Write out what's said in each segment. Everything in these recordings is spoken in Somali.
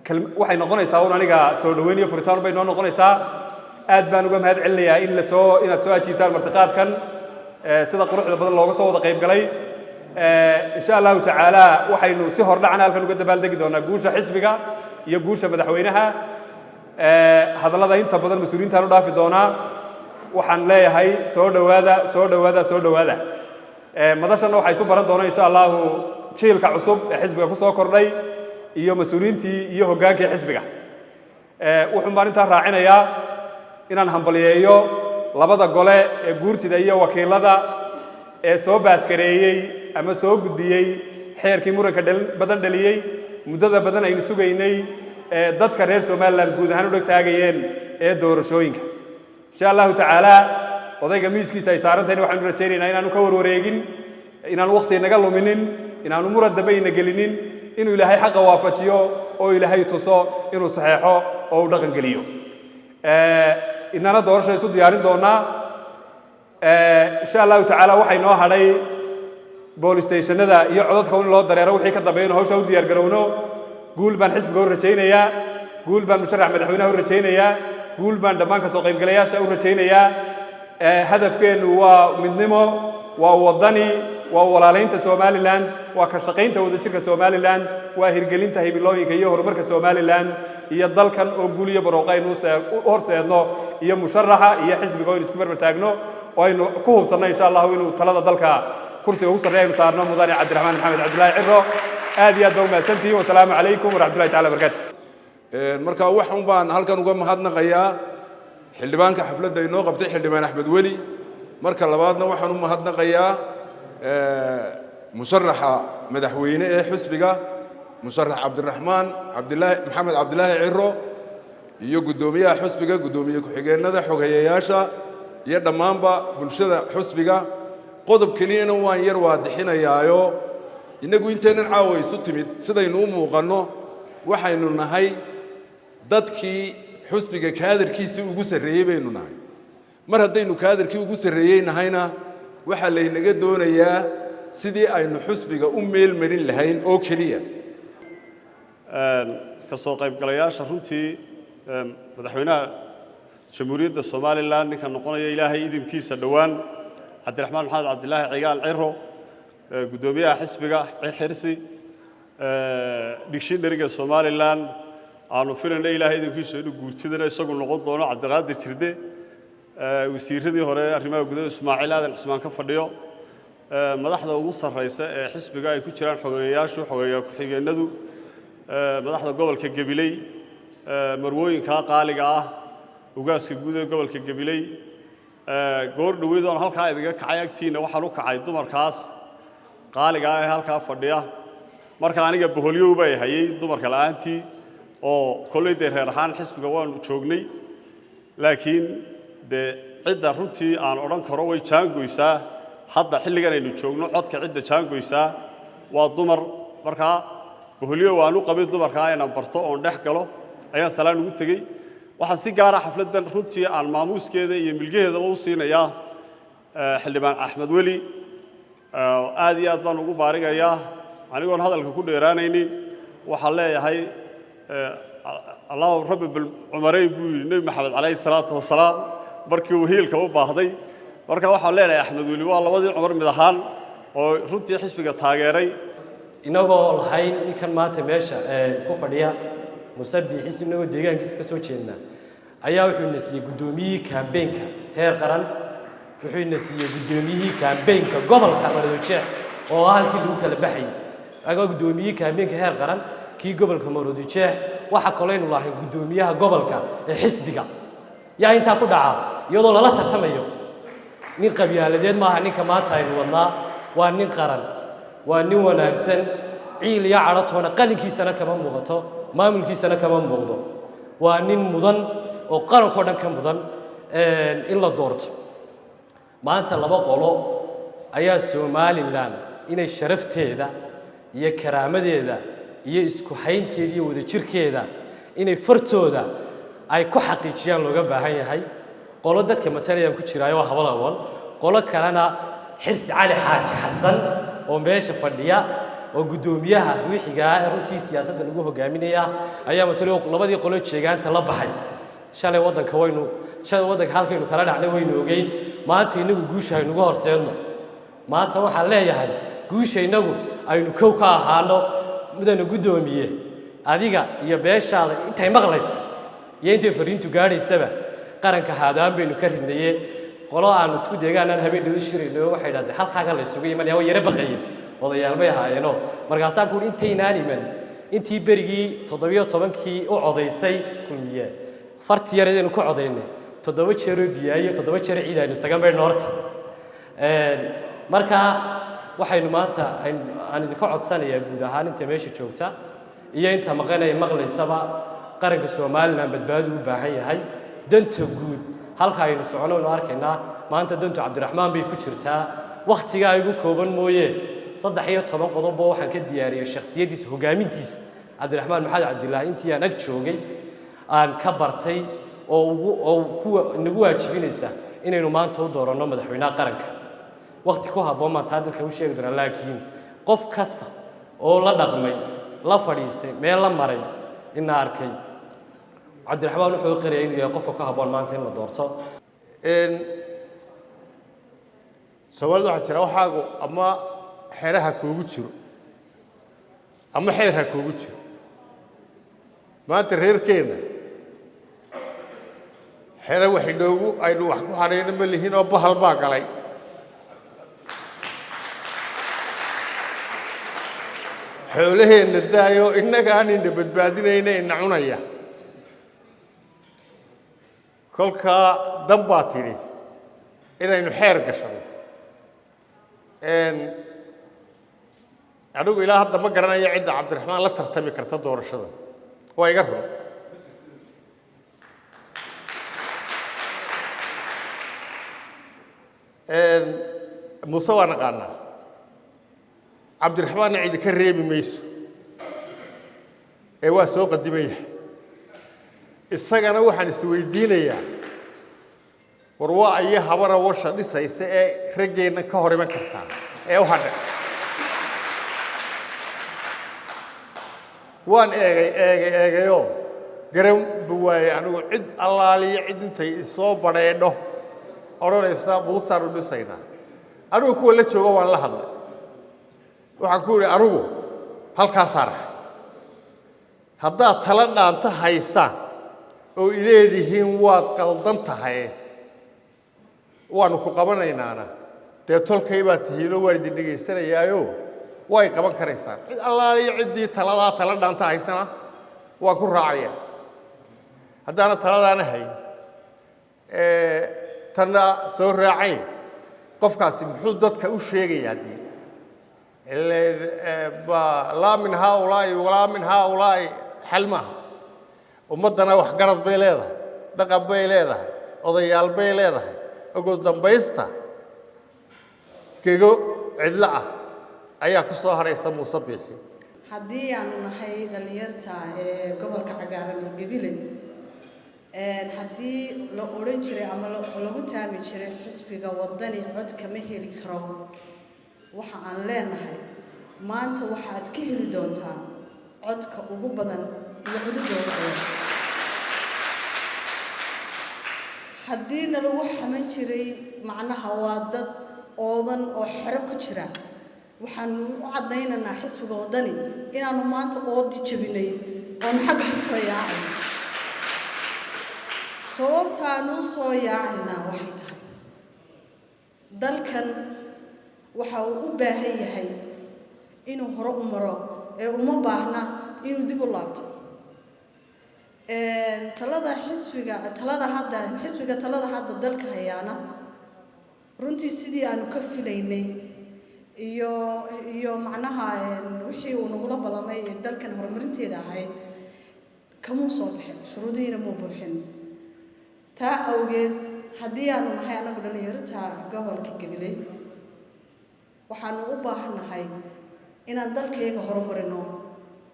Waxay noqonaysaa un aniga soo dhoweyn iyo furitaan bay noo noqonaysaa. Aad baan uga mahad celinayaa in lasoo inaad soo ajiibtaan martiqaadkan sida quruxda badan looga soo wada qayb galay. Insha Allahu tacaala, waxaynu si hordhacna halkan uga dabaaldegi doonaa guusha xisbiga iyo guusha madaxweynaha. Hadallada inta badan mas-uuliyiintaan u dhaafi doonaa. Waxaan leeyahay soo dhowaada, soo dhowaada, soo dhowaada. Madashanna waxay isu baran doonaa, insha Allahu, jiilka cusub ee xisbiga ku soo kordhay iyo mas-uuliyiintii iyo hoggaankii xisbiga. Wuxuun baan intaa raacinayaa inaan hambalyeeyo labada gole ee guurtida iyo wakiilada ee soo baaskareeyey ama soo gudbiyey xeerkii muranka badan dhaliyey, muddada badan aynu sugaynay, ee dadka reer Somaliland guud ahaan u dheg taagayeen ee doorashooyinka. Insha Allahu tacaala, odayga miiskiisa ay saarantahayna waxaanu rajaynaynaa inaanu ka warwareegin, inaanu wakhti naga luminin, inaanu muran dambe ina gelinin, inuu Ilaahay xaqa waafajiyo oo Ilaahay tuso inuu saxeexo oo uu dhaqan geliyo. Inana doorasho isu diyaarin doonaa, insha Allahu tacaala. Waxay noo hadhay polling stationada iyo codadka in loo dareero. Wixii ka dambeeya inu hawsha u diyaar garowno. Guul baan xisbiga u rajaynayaa, guul baan musharax madaxweynaha u rajaynayaa, guul baan dhammaan kasoo qaybgalayaasha u rajaynayaa. Hadafkeennu waa midnimo, waa waddani, waa walaalaynta Somaliland, waa ka shaqaynta wadajirka Somaliland, waa hirgelinta himilooyinka iyo horumarka Somaliland iyo dalkan oo guul iyo barooqa aynu u horseedno, iyo musharaxa iyo xisbiga oo aynu isku barbar taagno oo aynu ku hubsanno, insha Allahu, inuu talada dalka kursiga ugu sarreeya aynu saarno mudane Cabdiraxmaan Maxamed Cabdullaahi Ciro. Aad iyo aad baa umahadsantihiin. Wasalaamu calaykum waraxmatullahi tacala barakaatu. Marka waxun baan halkan uga mahadnaqayaa xildhibaanka xafladda inoo qabtay, Xildhibaan Axmed Weli. Marka labaadna waxaan u mahadnaqayaa musharaxa madaxweyne ee xisbiga, musharax Cabdiraxmaan Cabdilaahi Maxamed Cabdilaahi Ciro, iyo guddoomiyaha xisbiga, guddoomiye ku-xigeennada, xoghayayaasha iyo dhammaanba bulshada xisbiga. Qodob keliyana waan yar waadixinayaayo. Innagu intaynan caawa isu timid, sidaynu u muuqanno, waxaynu nahay dadkii xisbiga kaadarkiisii ugu sarreeyey baynu nahay. Mar haddaynu kaadarkii ugu sarreeyey nahayna, waxaa laynaga doonayaa sidii aynu xisbiga u meel marin lahayn oo keliya. Ka soo qaybgalayaasha, runtii madaxweynaha Jamhuuriyadda Somaliland ninka noqonaya, Ilaahay idinkiisa, dhowaan, Cabdiraxmaan Maxamed Cabdilaahi Cigaal Ciro, guddoomiyaha xisbiga Xirsi, dictionaryga Somaliland aanu filayna, Ilaahay idinkiisa, inuu guurtidana isagu noqon doono, Cabdiqaadir Jirde, wasiiradii hore arrimaha gudaha, Ismaaciil Aadan Cismaan ka fadhiyo, madaxda ugu sarraysa ee xisbiga ay ku jiraan xogeeyayaashu, xogeeya ku-xigeennadu, madaxda gobolka Gabiley, marwooyinka qaaliga ah, ugaaska guud ee gobolka Gabiley. Goor dhoweyd oon halkaa idiga kacay agtiinna, waxaan u kacay dumarkaas qaaliga ah ee halkaa fadhiya. Marka aniga boholyow bay hayay dumarka la'aantii, oo kolley dee reer ahaan xisbiga waanu joognay, laakiin dee cidda runtii aan odhan karo way jaangoysaa hadda xilligan aynu joogno codka, cidda jaangoysaa waa dumar. Markaa boholyow aan u qabin dumarkaa inaan barto oon dhex galo ayaan salaan ugu tegey. Waxaan si gaara xafladdan runtii aan maamuuskeeda iyo milgaheedaba u siinayaa Xildhibaan Axmed Weli. Aad iyo aad baan ugu baarigayaa. Anigoon hadalka ku dheeraanaynin, waxaan leeyahay "Allahu rabbi bilcumareyn" buu yidhi Nebi Maxamed calayhi salaatu wasalaam markii uu hiilka u baahday. Marka waxaan leenahay Axmed Weli waa labadii Cumar mid ahaan oo runtii xisbiga taageeray. Inagoo lahayn ninkan maanta meesha ku fadhiya, Musabixiis, inagoo deegaankiisa ka soo jeedna, ayaa wuxuu na siiyey guddoomiyihii campaignka heer qaran, wuxuu na siiyey guddoomiyihii campaignka gobolka Maroodijeex, oo ah halkii lagu kala baxayay. Agoo guddoomiyihii campaignka heer qaran, kii gobolka Maroodijeex, waxa kalooynu lahayn guddoomiyaha gobolka ee xisbiga. Yaa intaa ku dhaca iyadoo lala tartamayo? Nin qabyaaladeed maaha ninka maanta aynu wadnaa, waa nin qaran, waa nin wanaagsan. Ciil iyo cadhotoona qalinkiisana kama muuqato, maamulkiisana kama muuqdo. Waa nin mudan oo qarankoo dhan ka mudan in la doorto. Maanta laba qolo ayaa Somaliland inay sharafteeda iyo karaamadeeda iyo isku haynteeda iyo wadajirkeeda inay fartooda ay ku xaqiijiyaan looga baahan yahay. Qolo dadka matalayaan ku jiraayo waa Habal Awal, qolo kalena Xirsi Cali Xaaji Xasan oo meesha fadhiya. Oo guddoomiyaha ruuxiga ah ee runtii siyaasadda lagu hogaaminaya ayaa matalay labadii qolo jeegaanta la baxay shalay. Waddanka waynu shalay waddanka halkaynu kala dhacnay waynu ogeyn. Maanta inagu guusha aynugu horseedno. Maanta waxaan leeyahay, guusha innagu aynu kow ka ahaano. Mudana guddoomiye, adiga iyo beeshaada intay maqlaysa iyo intay fariintu gaadhaysaba, qaranka haadaan baynu ka ridnaye. Qolo aanu isku deegaanaan habeen dhow shirayno waxay idhahdeen, halkaaga la isugu imanaya. Way yara baqayeen, odayaal bay ahaayeenoo. Markaasaan ku uhi, intaynaan iman, intii berigii 17-kii u codaysay Kulmiye, farti yareedaynu ku codaynay 7 jeeroo biyaayo, 7 jeer ciid aynu isaga maydhno horta. Marka waxaynu maanta aan idinka codsanayaa, guud ahaan inta meesha joogta iyo inta maqanaya maqlaysaba, qaranka Somaliland badbaado u baahan yahay. Danta guud halka aynu socono aynu arkaynaa. Maanta dantu Cabdiraxmaan bay ku jirtaa. Wakhtigaa igu kooban mooye, 13 qodobbo waxaan ka diyaariyey shakhsiyaddiisa, hoggaamintiisa Cabdiraxmaan Maxamed Cabdilaahi, intii aan ag joogay aan ka bartay oo ugu oo kuwa nagu waajibinaysa inaynu maanta u dooranno madaxweynaha qaranka. Wakhti ku habboon baan taa dadka u sheegi doonaa, laakiin qof kasta oo la dhaqmay, la fadhiistay, meel la maray, ina arkay Cabdiraxmaan, wuxuu u qiraya inuu yahay qofka ku habboon maanta in la doorto. Soomaalida waxaa jira, waxaagu ama xeraha kuugu jiro ama xeer ha kuugu jiro. Maanta reerkeenna xere wax inoogu aynu wax ku hadhayno ma lihin oo bahal baa galay. Xoolaheenna daayo, innaga aan ina badbaadinayna ina cunaya. Kolkaa dan baa tidhi inaynu xeer gashano. Anigu ilaa hadda ma garanayo cidda Cabdiraxmaan la tartami karta doorashada. Waa iga run. Muuse waa naqaanaa, Cabdiraxmaanna cidi ka reebi mayso ee waa soo qadimaya. Isagana waxaan isweydiinayaa, war waa ayo habara washa dhisaysa ee raggeenna ka hor iman kartaa ee u hadha? Waan eegay, eegay, eegayoo garan ba waayey anigu cid allaaliyo cid intay isoo badheedho odhanaysa buusaan u dhisaynaa. Anigu kuwa la jooga waan la hadlay. Waxaan ku idhi, anigu halkaasaan ahay, haddaad tala dhaanta haysaan oo ileedihiin waad qaldan tahay, waannu ku qabanaynaana, dee tolkay baa tihiinoo waan idin dhegaysanayaayo, way qaban karaysaan. Cid allaaliyo ciddii taladaa tala dhaanta haysana waan ku raacaya. Haddaana taladaana hayn, tanna soo raacayn, qofkaasi muxuu dadka u sheegayaa? Dee ileen laa min haaulaa'i walaa min haaulaa'i xal maaha. Ummaddana waxgarad bay leedahay, dhaqan bay leedahay, odayaal bay leedahay. Ugu dambaysta gego cidlo ah ayaa ku soo haraysa Muuse Biixi. Haddii aanu nahay dhallinyarta ee gobolka cagaaran ee Gebile, haddii la odhan jiray ama lagu taami jiray xisbiga Waddani cod kama heli karo, waxa aan leenahay maanta waxaad ka heli doontaa codka ugu badan iyo cududda ugu badan. Haddiina lagu xaman jiray macnaha waa dad oodan oo xero ku jira, waxaanu u caddaynaynaa xisbiga Waddani inaanu maanta oodi jabinay oonu xagga u soo yaacay. Sababtaanu u soo yaacaynaa waxay tahay, dalkan waxa uu u baahan yahay inuu hore u maro ee uma baahna inuu dib u laabto. Talada xisbiga, talada hadda xisbiga talada hadda dalka hayaana, runtii sidii aanu ka filaynay iyo macnaha wixii uu nagula ballamay ee dalkan horumarinteeda ahayd kamuu soo bixin, shuruudihiina muu buuxin. Taa awgeed, haddii aanu nahay annagu dhallinyarta gobolka Gabiley, waxaanu u baahannahay inaan dalkayaga horumarino.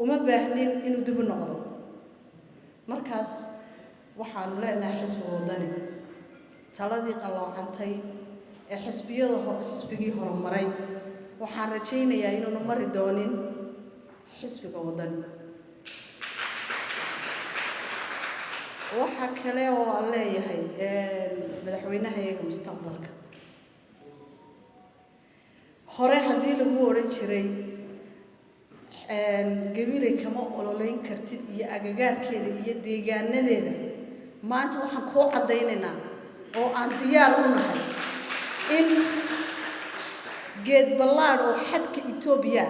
Uma baahnin inuu dib u noqdo. Markaas waxaanu leenahay xisbiga Waddani, taladii qalloocantay ee xisbiyada xisbigii horumaray. Waxaan rajaynayaa inuunu mari doonin xisbiga Waddani. Waxa kale oo aan leeyahay madaxweynahayaga mustaqbalka, hore haddii lagu odhan jiray Gabiley kama ololeyn kartid iyo agagaarkeeda iyo deegaanadeeda, maanta waxaan kuu caddaynaynaa oo aan diyaar u nahay in Geed Ballaadh oo xadka Etoobiya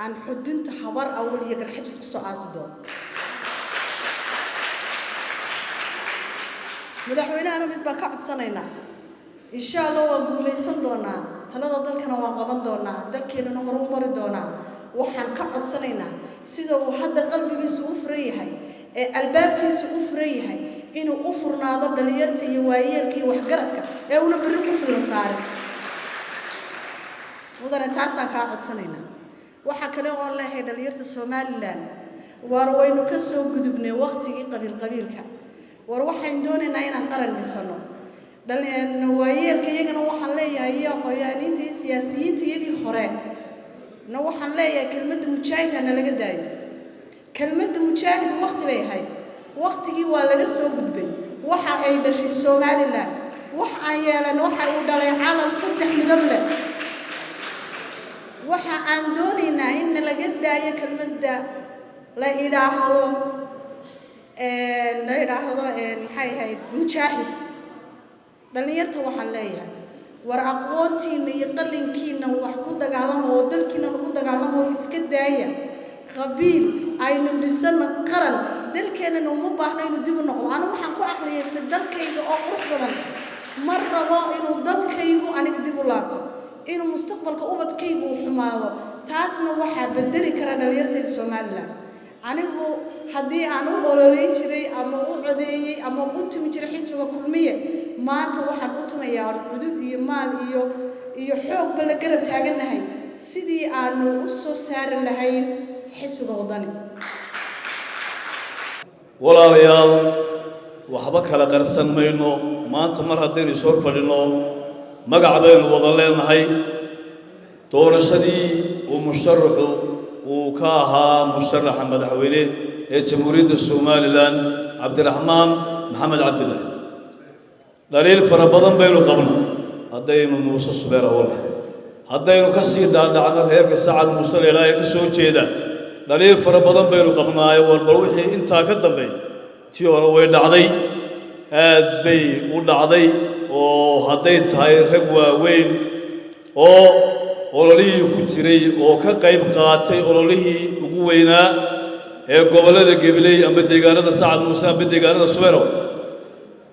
aan xudunta Habar Awal iyo Garxajis ku soo aasi doono. Madaxweynahana mid baan ka codsanaynaa: insha Allah waan guulaysan doonaa, talada dalkana waan qaban doonaa, dalkeennuna horu mari doonaa. Waxaan ka codsanaynaa sida uu hadda qalbigiisu u furan yahay ee albaabkiisu u furan yahay inuu u furnaado dhalinyarta iyo waayeelka iyo waxgaradka ee una berri ku filan saarin. Mudane, taasaan kaa codsanaynaa. Waxaa kale oon leeyahay dhalinyarta Somaliland: waar waynu ka soo gudubnay waqtigii qabiil qabiilka, war waxaynu doonaynaa inaan qaran dhisano. Waayeelka iyagana waxaan leeyahay iyo aqoon-yahaniinta iyo siyaasiyiinta iyadii hore na waxaan leeyahay, kelmadda mujaahid hana laga daayo. Kelmadda mujaahid waqti bay ahayd, waqtigii waa laga soo gudbay. Waxa ay dhashay Somaliland, wax aan yeelan, waxa uu dhalay calan saddex midab leh. Waxa aan doonaynaa in laga daayo kelmadda la idhaahdo maxay ahayd, mujaahid. Dhallinyarta waxaan leeyahay, war aqoontiinna iyo qalinkiinna wax ku dagaalama oo dalkiinna lagu dagaalamo oo iska daaya qabiil. Aynu dhisano qaran, dalkeennana uma baahno inuu dib u noqdo. Anigu waxaan ku aqliyaystay dalkayga oo qurux badan. Ma rabo inuu dalkaygu aniga dib u laabto, inuu mustaqbalka ubadkaygu uu xumaado. Taasna waxaa bedeli kara dhalinyartayda Somaliland. Anigu haddii aan u ololeyn jiray ama u codeeyey ama u tumi jiray xisbiga Kulmiye, maanta waxaan u tumayaa cudud iyo maal iyo xoogba la garab taagannahay sidii aanu u soo saari lahayn xisbiga Waddani. Walaalayaal, waxba kala qarsan mayno. Maanta mar haddaynu soo fadhinno, magac baynu wada leenahay. Doorashadii uu musharaxu uu ka ahaa musharaxa madaxweyne ee Jamhuuriyadda Somaliland, Cabdiraxmaan Maxamed Cabdilaahi, dhaliil fara badan baynu qabna haddaynu Muuse Subeer Awalnahay, haddaynu ka sii dhaadhacno reerka Sacad Muuse leelaa ee ka soo jeeda, dhaliil fara badan baynu qabnaayo. War bal wixii intaa ka dambeey, tii hore way dhacday, aad bay u dhacday, oo hadday tahay rag waaweyn oo ololihii ku jiray oo ka qayb qaatay ololihii ugu weynaa ee gobollada Gabiley amba deegaanada Sacad Muuse amba deegaanada Subeerow,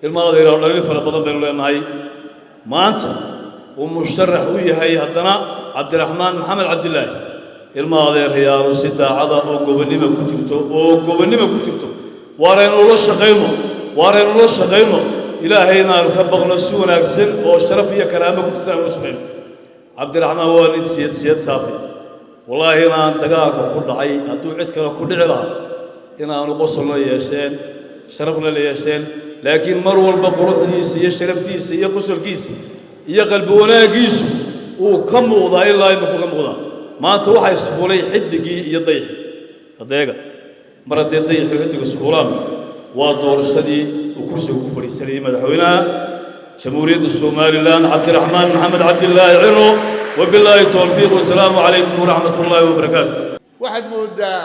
ilmaadayraho, dhaliil fara badan baynu leenahay. Maanta uu musharax u yahay haddana Cabdiraxmaan Maxamed Cabdilaahi, ilma adeerayaalo, si daacada oo gobonnimo ku jirto waaraynu ula shaqayno, waaraynu ula shaqayno. Ilaahayna aanu ka baqno, si wanaagsan oo sharaf iyo karaamo ku jirta aanu ula shaqayno. Cabdiraxmaan waa nin siyad siyad saafi. Wallaahi inaan dagaalka ku dhacay hadduu cid kale ku dhici lahaa inaanu qosolna yeesheen, sharafna la yeesheen, laakiin mar walba quruxdiisa iyo sharaftiisa iyo qosolkiisa iyo qalbi wanaaggiisu uu ka muuqdaa, ilaa iminku ka muuqdaa. Maanta waxaa isfuulay xidigii iyo dayxii. Adeega mar haddee dayxii xiddigu isfuulaan, waa doorashadii uu kursiga ku fadhiisanayay madaxweynaha Jamhuuriyadda Somaliland, Cabdiraxmaan Maxamed Cabdilaahi Ciro. Wabilaahi towfiiq, wasalaamu calaykum waraxmat ullaahi wabarakaatu. Waxaad mooddaa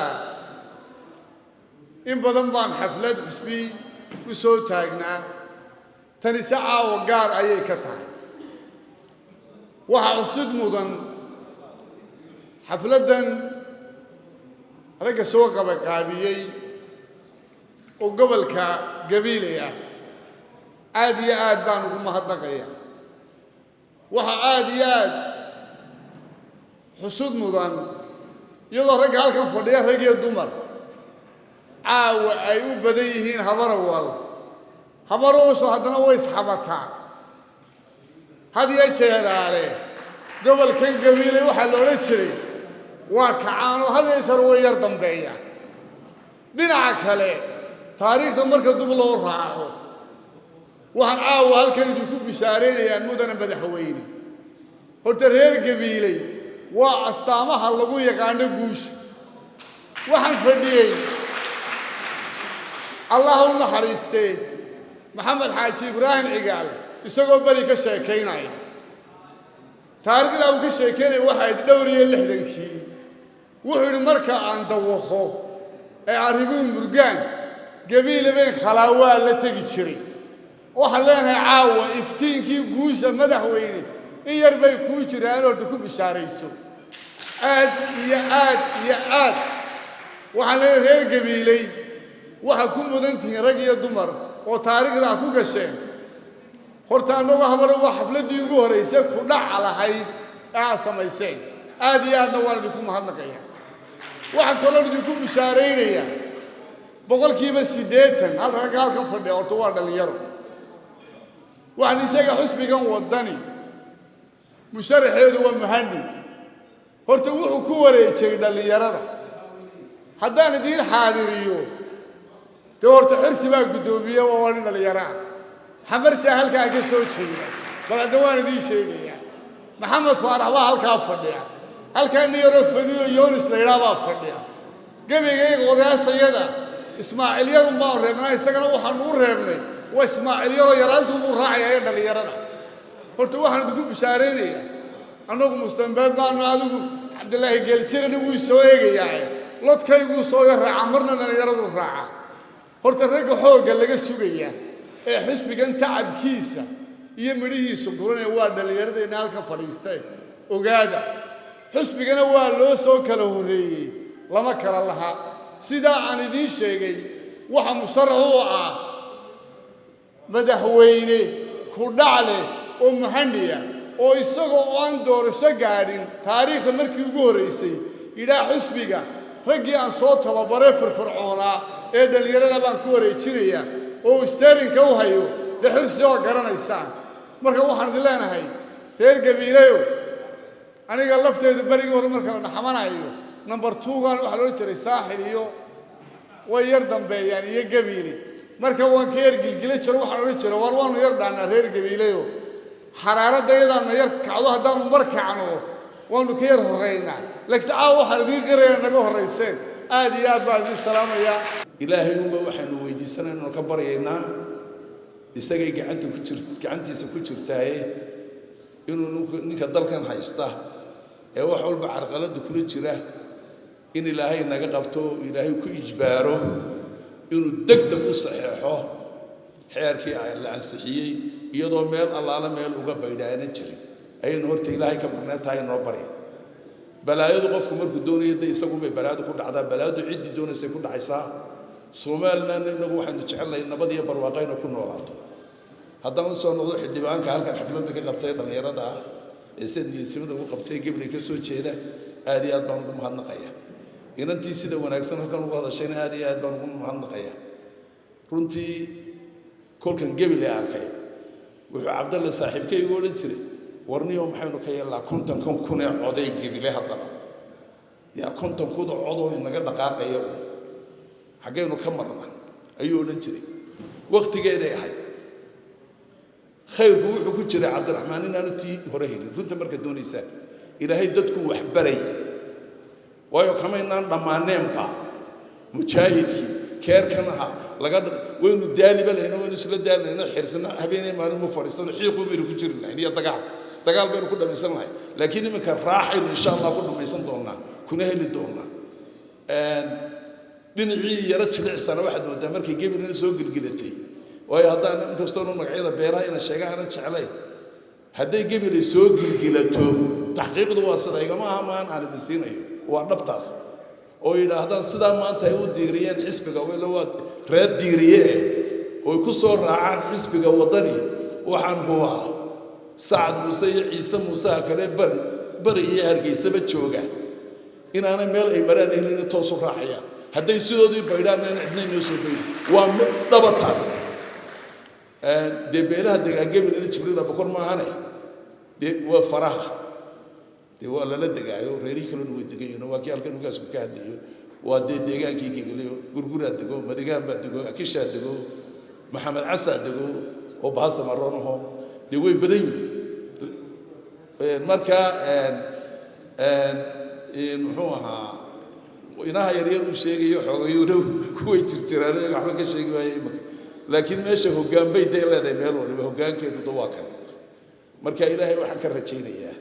in badan baan xaflad xusbi u soo taagnaa, tani se caawa gaar ayay ka tahay. Waxaa cusud mudan xafladdan ragga soo qabaqaabiyey oo gobolka Gabiiley ah, aad iyo aad baan ugu mahadnaqaya. Waxaa aad iyo aad xusud mudan, iyadoo ragga halkan fadhiya rag iyo dumar caawa ay u badan yihiin Habarawal, habarawasho haddana way isxabataa had iyo jeeraale. Gobolkan Gabiiley waxaa la odhan jiray waa kacaanoo had iyo jeer way yar dambeeyaan. Dhinaca kale, taariikhda marka dub loo raaco, waxaan caawa halkan idinku bishaaraynayaa, mudana madaxweyne, horta reer Gabiiley Waa astaamaha lagu yaqaano guusha. Waxaan fadhiyey, Allah u naxariistee, Maxamed Xaaji Ibraahim Cigaal isagoo beri ka sheekaynaya. Taariikhdaa uu ka sheekaynaya waxay ahayd dhowr iyo 60-kii. Wuxuu yidhi, marka aan dawaqo ee arrimuhu murgaan, Gabiile been khalaawaa la tegi jiray. Waxaan leenahay, caawa iftiinkii guusha, madaxweyne, in yar bay kuu jiraan. Horta ku bishaarayso aad iyo aad iyo aad. Waxaan leenahay, reer Gabiiley, waxaa ku mudan tihiin rag iyo dumar oo taariikhdaa ku gasheen. Horta annagoo habare, waa xafladdii ugu horraysay ku dhaca lahayd ee aad samayseen. Aad iyo aadna waan idinku mahadnaqaya. Waxaan kaloo idinku bishaaraynayaa, 80% hal ragga halkan fadhiya horta waa dhallinyaro. Waxaan idin sheegaa, xusbigan Waddani musharaxeedu waa muhani. Horta wuxuu ku wareejiyey dhallinyarada. Haddaan idiin xaadiriyo, dee horta Xirsi baa guddoomiye oo waa nin dhallinyaro ah. Xamarjaa halkaa ka soo jeeda, bal hadda waan idiin sheegayaa. Maxamed Faarax baa halkaa fadhiya. Halkaa nin yaroo Fadiyo Yoonis la yidhaah baa fadhiya. Gebigayga odayaashayada Ismaaciil Yarun baanu reebnaa. Isagana waxaanu u reebnay waa Ismaaciil Yaroo yaraantuu buu raacaya ee dhallinyarada. Horta waxaan idinku bishaaraynayaa, annagu mustambeed baanu. Adigu Cabdilaahi Geeljirana wuu soo eegayaa, lodkayguu soo yar raaca, marna dhallinyaraduu raaca. Horta ragga xoogga laga sugaya ee xisbigan tacabkiisa iyo midhihiisu guranaya waa dhallinyaradeenna halkan fadhiiste. Ogaada, xisbigana waa loo soo kala horreeyey, lama kala laha. Sidaa aan idiin sheegay, waxa musharax u ah madaxweyne ku dhac leh oo muhaniya, oo isagoo oo aan doorasho gaadhin taariikhda markii ugu horraysay yidhaa, xisbiga raggii aan soo tababaree firfircoonaa ee dhallinyarada baan ku wareejinayaa, oo uu steering-ka u hayo. Dee Xirsi oo garanaysaan. Marka waxaan idin leenahay, reer Gabiileyo, aniga lafteedu berigii hore marka la dhaxamanayo, number two-gan waxaa loola jiray Saaxil iyo way yar dambeeyaan iyo Gabiile. Marka waan ka yar gilgila jiro, waxaan odhan jira, war waanu yar dhaannaa reer Gabiileyo, xaraaradda iyadaana yar kacdo, haddaanu mar kacno waanu ka yar horraynaa. Laakiin caawa waxaan idiin qiraya naga horrayseen. Aad iyo aad baan idiin salaamayaa. Ilaahay unba waxaynu weydiisanayno, ka baryaynaa, isagay gacanta ku jir, gacantiisa ku jirtaaye, inuu ninka dalkan haysta ee wax walba carqaladda kula jira in Ilaahay naga qabto oo Ilaahay ku ijbaaro inuu deg deg u saxeexo xeerkii la ansixiyey, iyadoo meel allaala meel uga baydhaanan jirin. Ayaynu horta Ilaahay ka barnee tahay noo barya. Balaayadu qofku markuu doonayo de isagunbay balaayadu ku dhacdaa. Balaayadu ciddii doonaysay ku dhacaysaa. Somaliland innagu waxaynu jecelnahay nabad iyo barwaaqo inay ku noolaato. Haddaan u soo noqdo xildhibaanka halkan xafladda ka qabtay, dhallinyarada ah ee sida niyadsimada ugu qabtay, Gabley ka soo jeeda, aad iyo aad baan ugu mahadnaqaya. Inantii sida wanaagsan halkan ugu hadashayna aad iyo aad baan ugu mahadnaqaya. Runtii kolkan Gabiley arkay, wuxuu Cabdalle saaxiibkay igu odhan jiray, warniyo maxaynu ka yeelnaa 50-kan kun ee coday Gebile? Haddana yaa 50 kuda codoo inaga dhaqaaqaya uun xaggaynu ka marna, ayuu odhan jiray. Wakhtigeeday ahayd. Khayrku wuxuu ku jiray Cabdiraxmaan inaanu tii hore helin. Runta markaad doonaysaan, Ilaahay dadku wax baraya, waayo kamaynaan dhammaaneenba mujaahidkii keerkan ahaa laga waynu daaliba lahayno, waynu isla daalinayno. Xirsana habeenay maalin mu fadhiisano, xiiqu baynu ku jiri lahayn iyo dagaal, dagaal baynu ku dhammaysan lahayn. Laakiin iminka raaxaynu insha Allah ku dhammaysan doonaa, kuna heli doonaa. Dhinacii yaro jilicsana waxaad moodaa markay Gebelina soo gelgelatay, waayo haddaan inkastoonu magacyada beelaha ina sheega aanan jeclayn, hadday Gebelay soo gelgelato, taxqiiqdu waa sida igama aha maan aan idin siinayo, waa dhabtaas, oo yidhaahdaan sidaa maanta ay u diiriyeen xisbiga, wala waa reer Diiriye eh, oy ku soo raacaan xisbiga Waddani, waxaan hubaa Sacad Muuse iyo Ciise Muuseha kale bari bari iyo Hargeysaba jooga inaanay meel ay maraan helina toos u raacayaan. Hadday sidoodii baydhaanna in cidna inoo soo baydi, waa mid dhaba taas. Dee beelaha degaa Gebelina Jibriila Bokor maahane, dee waa faraha, dee waa lala degaayo, reerihii kalena way degan yihiin. Waa kii halkan ugaasku ka hadlayo, waa dee deegaankii Gebeleyo. Gurguraa dego, Madigaan baa dego, Akishaa dego, Maxamed Casaa dego oo Bahasa Maroonaho, dee way badan yihiin. Marka Muxuu ahaa, inaha yaryar uu sheegayo xoogayuuna way jirjiraan, iyaga waxba ka sheegi maayo imika, laakiin meesha hoggaan bay dee leedahay, meel waliba hoggaankeedu da waa kan. Marka Ilaahay waxaan ka rajaynayaa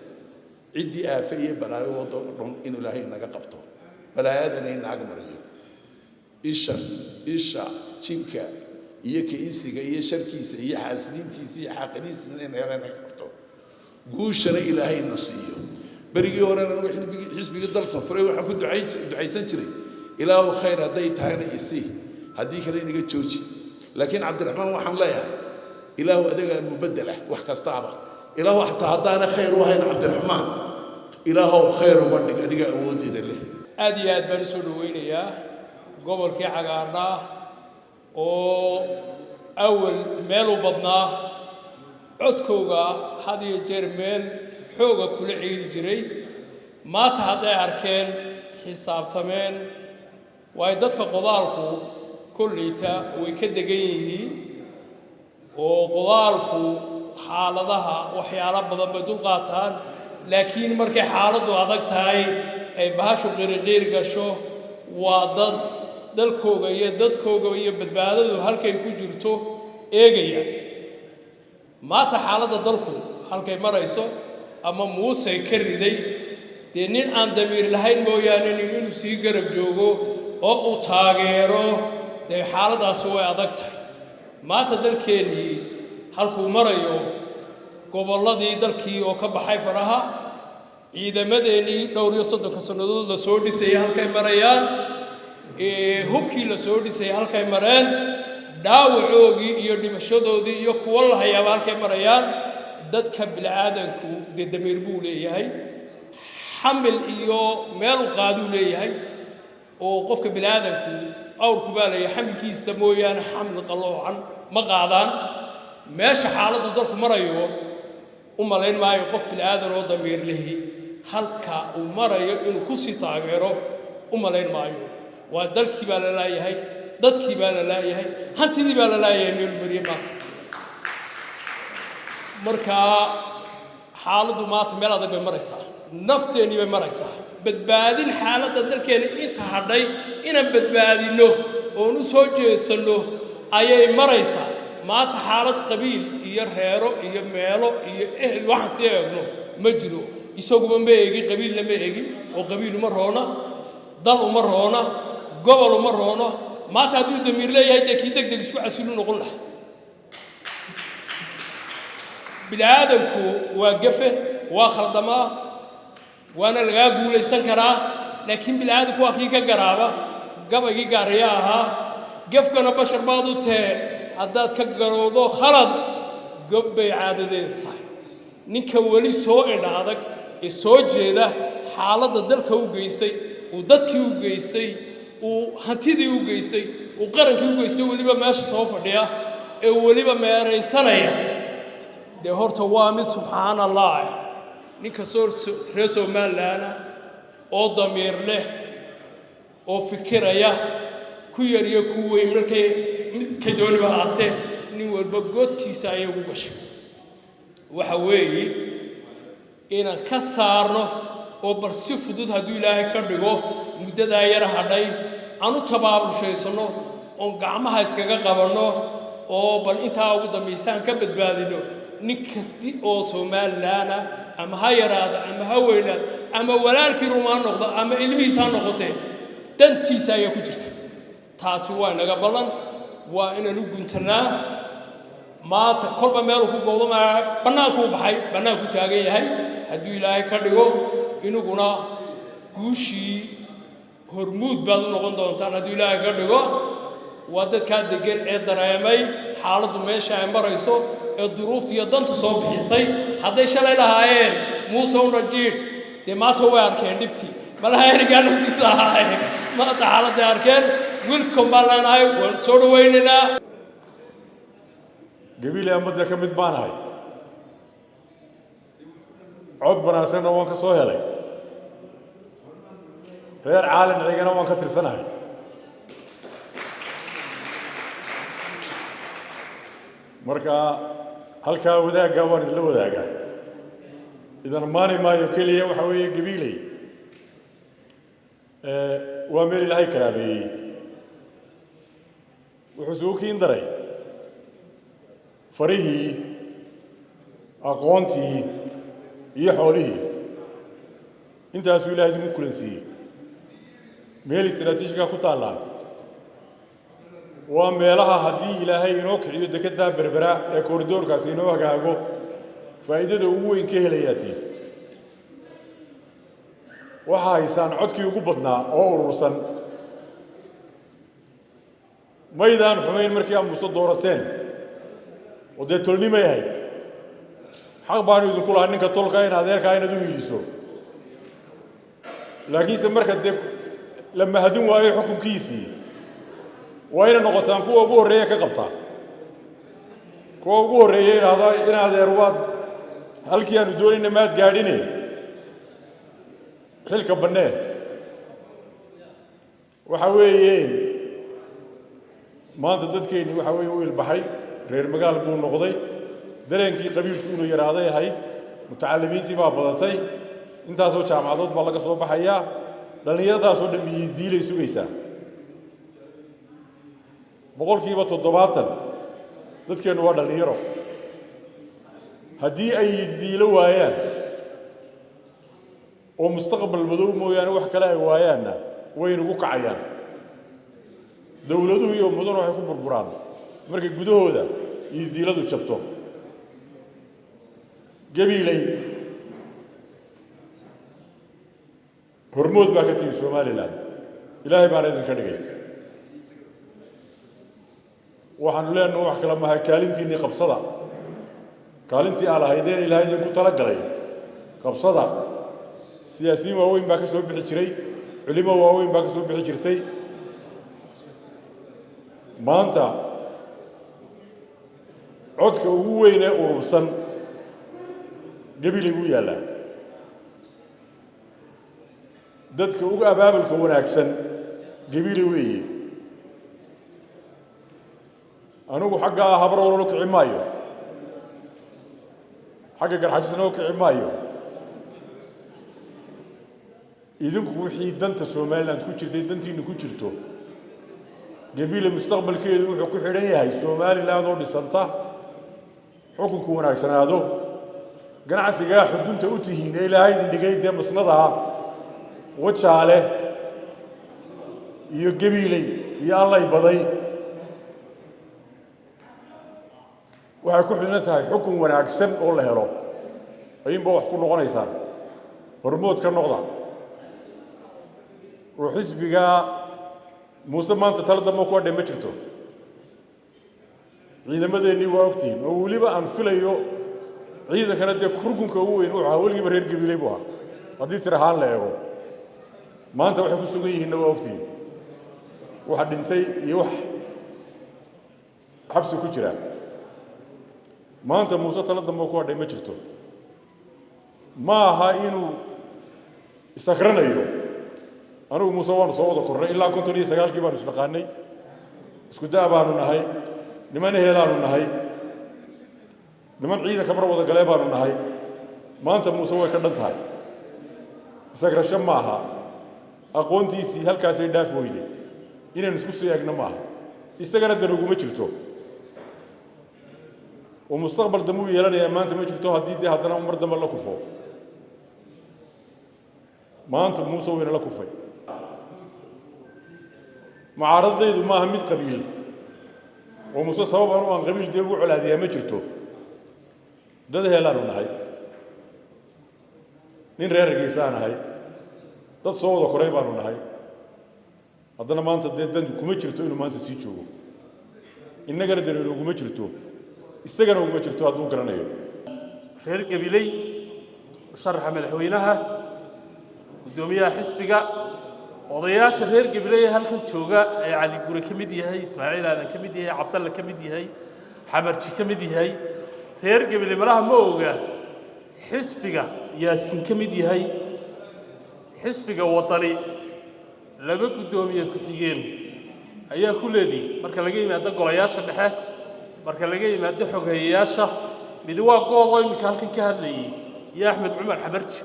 ciddii aafe iyo balaayo wado dhan inuu Ilaahay inaga qabto, balaayadana inaag mariyo, isha isha jinka iyo ka-insiga iyo sharkiisa iyo xaasiniintiisa iyo xaaqiniintiisa in Ilaahay naga qabto, guushana Ilaahay na siiyo. Berigii horena anigu xisbigii Dalsan furay waxaan ku ducaysan jiray: "Ilaahu khayr hadday tahayna isii, haddii kale inaga jooji." Laakiin Cabdiraxmaan waxaan leeyahay: Ilaahu adiga mubedela wax kastaaba, Ilaahu xataa haddaana khayr u hayn Cabdiraxmaan, Ilaahow khayr uga dhig, adiga awooddeeda leh. Aad iyo aad baan u soo dhoweynayaa gobolkii cagaarnaa oo awal meel u badnaa codkooga had iyo jeer meel xooga kula ciiri jiray. Maanta hadday arkeen, xisaabtameen, waayo dadka qodaalku kolleyta way ka degan yihiin, oo qodaalku xaaladaha waxyaalo badan bay dulqaataan, laakiin markay xaaladdu adag tahay, ay bahashu qiriqiir gasho, waa dad dalkooga iyo dadkooga iyo badbaadadu halkay ku jirto eegaya. Maanta xaaladda dalku halkay marayso ama Muuse ka riday, dee nin aan damiir lahayn mooyaane nin inuu sii garab joogo oo uu taageero, dee xaaladdaasi way adag tahay. Maanta dalkeennii halkuu marayo, gobolladii dalkii oo ka baxay faraha, ciidamadeennii dhowr iyo 30-ka sannadood la soo dhisayay halkay marayaan, hubkii la soo dhisayay halkay mareen, dhaawacoogii iyo dhimashadoodii iyo kuwo la hayaaba halkay marayaan, dadka bini'aadanku dee damiir buu leeyahay, xamil iyo meel u qaaduu leeyahay, oo qofka bini'aadanku awrku baa leeyahay xamilkiisa mooyaane xamil qalloocan ma qaadaan. Meesha xaaladdu dalku marayo u malayn maayo qof bini'aadan oo damiir lihi halka uu marayo inuu ku sii taageero, u malayn maayo. Waa dalkii baa la laayahay, dadkii baa la laayahay, hantidii baa la laayahay, meel mariye maanta. Marka xaaladdu maanta meel adag bay maraysaa, nafteennii bay maraysaa. Badbaadin xaaladda dalkeenna inta hadhay inaan badbaadinno oon u soo jeesanno ayay maraysaa maanta. Xaalad qabiil iyo reero iyo meelo iyo ehel waxaan sii eegno ma jiro. Isaguba ma eegin, qabiilna ma eegin, oo qabiil uma roona, dal uma roona, gobol uma roono. Maanta hadduu damiir leeyahay, dee kii deg deg isku casilu noqon laha. Bini aadamku waa gafe, waa khaldamaa, waana lagaa guulaysan karaa, laakiin bini aadamku waa kii ka garaaba. Gabaygii gaariya ahaa: "Gefkana bashar baad u tahe, haddaad ka garowdo khalad, gob bay caadadeeda tahay." Ninka weli soo indha adag ee soo jeeda xaaladda dalka u geystay, uu dadkii u geystay, uu hantidii u geystay, uu qarankii u geystay, weliba meesha soo fadhiya ee weliba meeraysanaya, dee horta waa mid subxaan Allah. Ninka soo reer Somaliland ah oo damiir leh oo fikiraya, ku yar iyo ku weyn, markay midkay dooniba ahaatee, nin walba goodkiisa ayay ugu gashay. Waxa weeye inaan ka saarno oo bal si fudud hadduu Ilaahay ka dhigo muddadaa yar hadhay aan u tabaabulshaysanno oon gacmaha iskaga qabanno oo bal intaa ugu dambaysa aan ka badbaadino. Nin kasti oo Somaliland ah, ama ha yaraada ama ha weynaado, ama walaalkii ruma ha noqdo ama ilmihiisa ha noqotee, dantiisa ayaa ku jirta. Taasi waa inaga ballan, waa inaan u guntannaa. Maanta kolba meeluu ku goodomaya, bannaankuu baxay, bannaankuu taagan yahay. Hadduu Ilaahay ka dhigo, inaguna guushii hormuud baad u noqon doontaan hadduu Ilaahay ka dhigo. Waa dadkaa deggan ee dareemay xaaladdu meesha ay marayso ee duruufta iyo danta soo bixisay. Hadday shalay lahaayeen "Muuse una jiidh", dee maanta way arkeen dhibtii malaha erigaa naftiisa ahaaye. Maanta xaaladday arkeen, welcome baan leenahay, waan soo dhawaynaynaa. Gabiile amadda ka mid baan ahay, cod wanaagsanna waan ka soo helay, reer Caalin Cigana waan ka tirsanahay. Marka halkaa wadaaggaa waan idinla wadaagaa. Idan ammaani maayo keliya. Waxa weeye, Gabiiley waa meel Ilaahay karaameeyey. Wuxuu isugu kiin daray farihii, aqoontii iyo xoolihii. Intaasuu Ilahay idinku kulansiiyey. Meel istaraatiijiga ku taallaan waa meelaha haddii Ilaahay inoo kiciyo dekeddaa Berbera ee kooridoorkaasi inoo hagaago, faa'iidada ugu weyn ka helayaa. Waxaa haysaan codkii ugu badnaa oo urursan. Maydaan xumayn markii aad Muuse doorateen, oo dee tolnimay ahayd. Xaq baanu idinku lahaa ninka tolka in adeerkaa inaad u hiiliso, laakiinse marka dee la mahadin waayo xukunkiisii, waa inay noqotaan kuwa ugu horreeya ka qabta, kuwa ugu horreeya idhaahda: "In adeer, waad halkii aanu doonayna maad gaadhine, xilka bannee." Waxa weeye, maanta dadkeenni waxa weeye u ilbaxay, reer magaal buu noqday. Dareenkii qabiilku inuu yaraaday ahayd. Mutacalimiintii baa badatay, intaasoo jaamacadood baa laga soo baxayaa. Dhallinyaradaasoo dhan biyey diilay sugaysaa. 70% dadkeennu waa dhallinyaro. Haddii ay diilo waayaan oo mustaqbal madow mooyaane wax kale ay waayaanna, way nagu kacayaan. Dowladuhu iyo ummaduna waxay ku burburaan markay gudahooda iyo diiladu jabto. Gabiiley hormood baa ka timi Somaliland, Ilaahay baana idinka dhigay. Waxaanu leenaha wax kale maha, kaalintiinnii qabsada, kaalintii aa lahaydeen Ilaahay idinku tala galay qabsada. Siyaasiyiin waaweyn baa ka soo bixi jiray, culimo waaweyn baa ka soo bixi jirtay. Maanta codka ugu weyn ee urursan Gabiley buu yaallaa. Dadka ugu abaabulka wanaagsan Gabiley weeye. Anigu xaggaa Habarwalona kici maayo, xagga Garxashisna u kici maayo. Idinku wixii danta Somaliland ku jirtay, dantiinnu ku jirto. Gabiile mustaqbalkeedu wuxuu ku xidhan yahay Somaliland oo dhisanta, xukunku wanaagsanaado, ganacsigaa xudunta u tihiin ee Ilaahay idin dhigay. Dee masnadaa Wajaale iyo Gabiiley iyo Allay baday waxay ku xidhan tahay xukun wanaagsan oo la helo, ayuunba wax ku noqonaysaan. Hormood ka noqda oo xisbigaa Muuse maanta tala dambe ku adhay ma jirto. Ciidamadeennii waa ogtihiin, oo weliba aan filayo ciidankana dee rukunka ugu weyn wuxuu ahaa weligiiba reer Gabiiley buu ahaa haddii tir ahaan la eego. Maanta waxay ku sugan yihiinna waa ogtihiin, waxa dhintay iyo wax xabsi ku jira. Maanta Muuse tala dambe ku hadhay ma jirto. Ma aha inuu isakranayo. Anigu Muuse waanu soo wada kornay, ilaa 59-kii baanu isdhaqaanay, isku da' baanu nahay, niman ehelaanu nahay, niman ciidanka mar wada galee baanu nahay. Maanta Muuse way ka dhan tahay, isagrasho ma aha. Aqoontiisii halkaasay dhaaf weyday, inaynu isku sii eegno maaha. Isagana dan uguma jirto oo mustaqbal dambe uu yeelanayaa maanta ma jirto haddii dee haddana mar dambe la kufo. Maanta Muuse wayna la kufay. Mucaaradadaydu maaha mid qabiil oo Muuse sabab anu aan qabiil dee ugu colaadiyaa ma jirto. Dad heelaanu nahay, nin reer Hargeysaa nahay, dad soo wada koray baanu nahay. Haddana maanta dee dan kuma jirto inuu maanta sii joogo. Innagana dan uguma jirto, isagana uguma jirto hadduu garanayo. Reer Gabiley, musharaxa madaxweynaha, guddoomiyaha xisbiga, odayaasha reer Gabiley ee halkan jooga ee Cali Gure ka mid yahay, Ismaaciil Aadan ka mid yahay, Cabdalle ka mid yahay, Xamarji ka mid yahay, reer Gabiley malaha ma oga xisbiga Yaasiin ka mid yahay. Xisbiga Waddani laba guddoomiye ku-xigeen ayaa ku leedihi marka laga yimaado golayaasha dhexe, marka laga yimaado xoghayayaasha. Midi waa Goodoo iminka halkan ka hadlayey. Iyo Axmed Cumar Xamarji.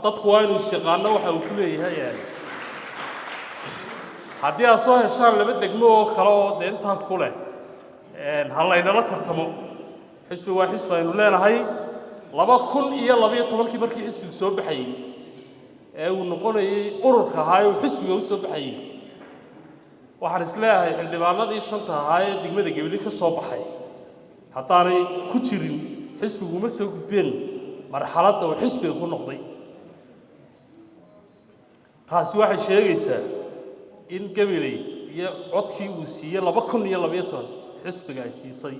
Dadku waa inuu is-yaqaano waxa uu ku leeyahay. Haddii aad soo heshaan laba degmo oo kale oo dee intaa ku leh, ha laynala tartamo. Xisbi waa xisbi aynu leenahay. 2012-kii markii xisbigu soo baxayey ee uu noqonayey ururka ahaa ee uu xisbiga u soo baxayey, waxaan is leeyahay xildhibaanadii shanta ahaa ee degmada Gebili ka soo baxay haddaanay ku jirin, xisbigu uma soo gudbeen marxaladda uu xisbiga ku noqday. Taasi waxay sheegaysaa in Gabiley iyo codkii uu siiyey 2012 xisbiga ay siisay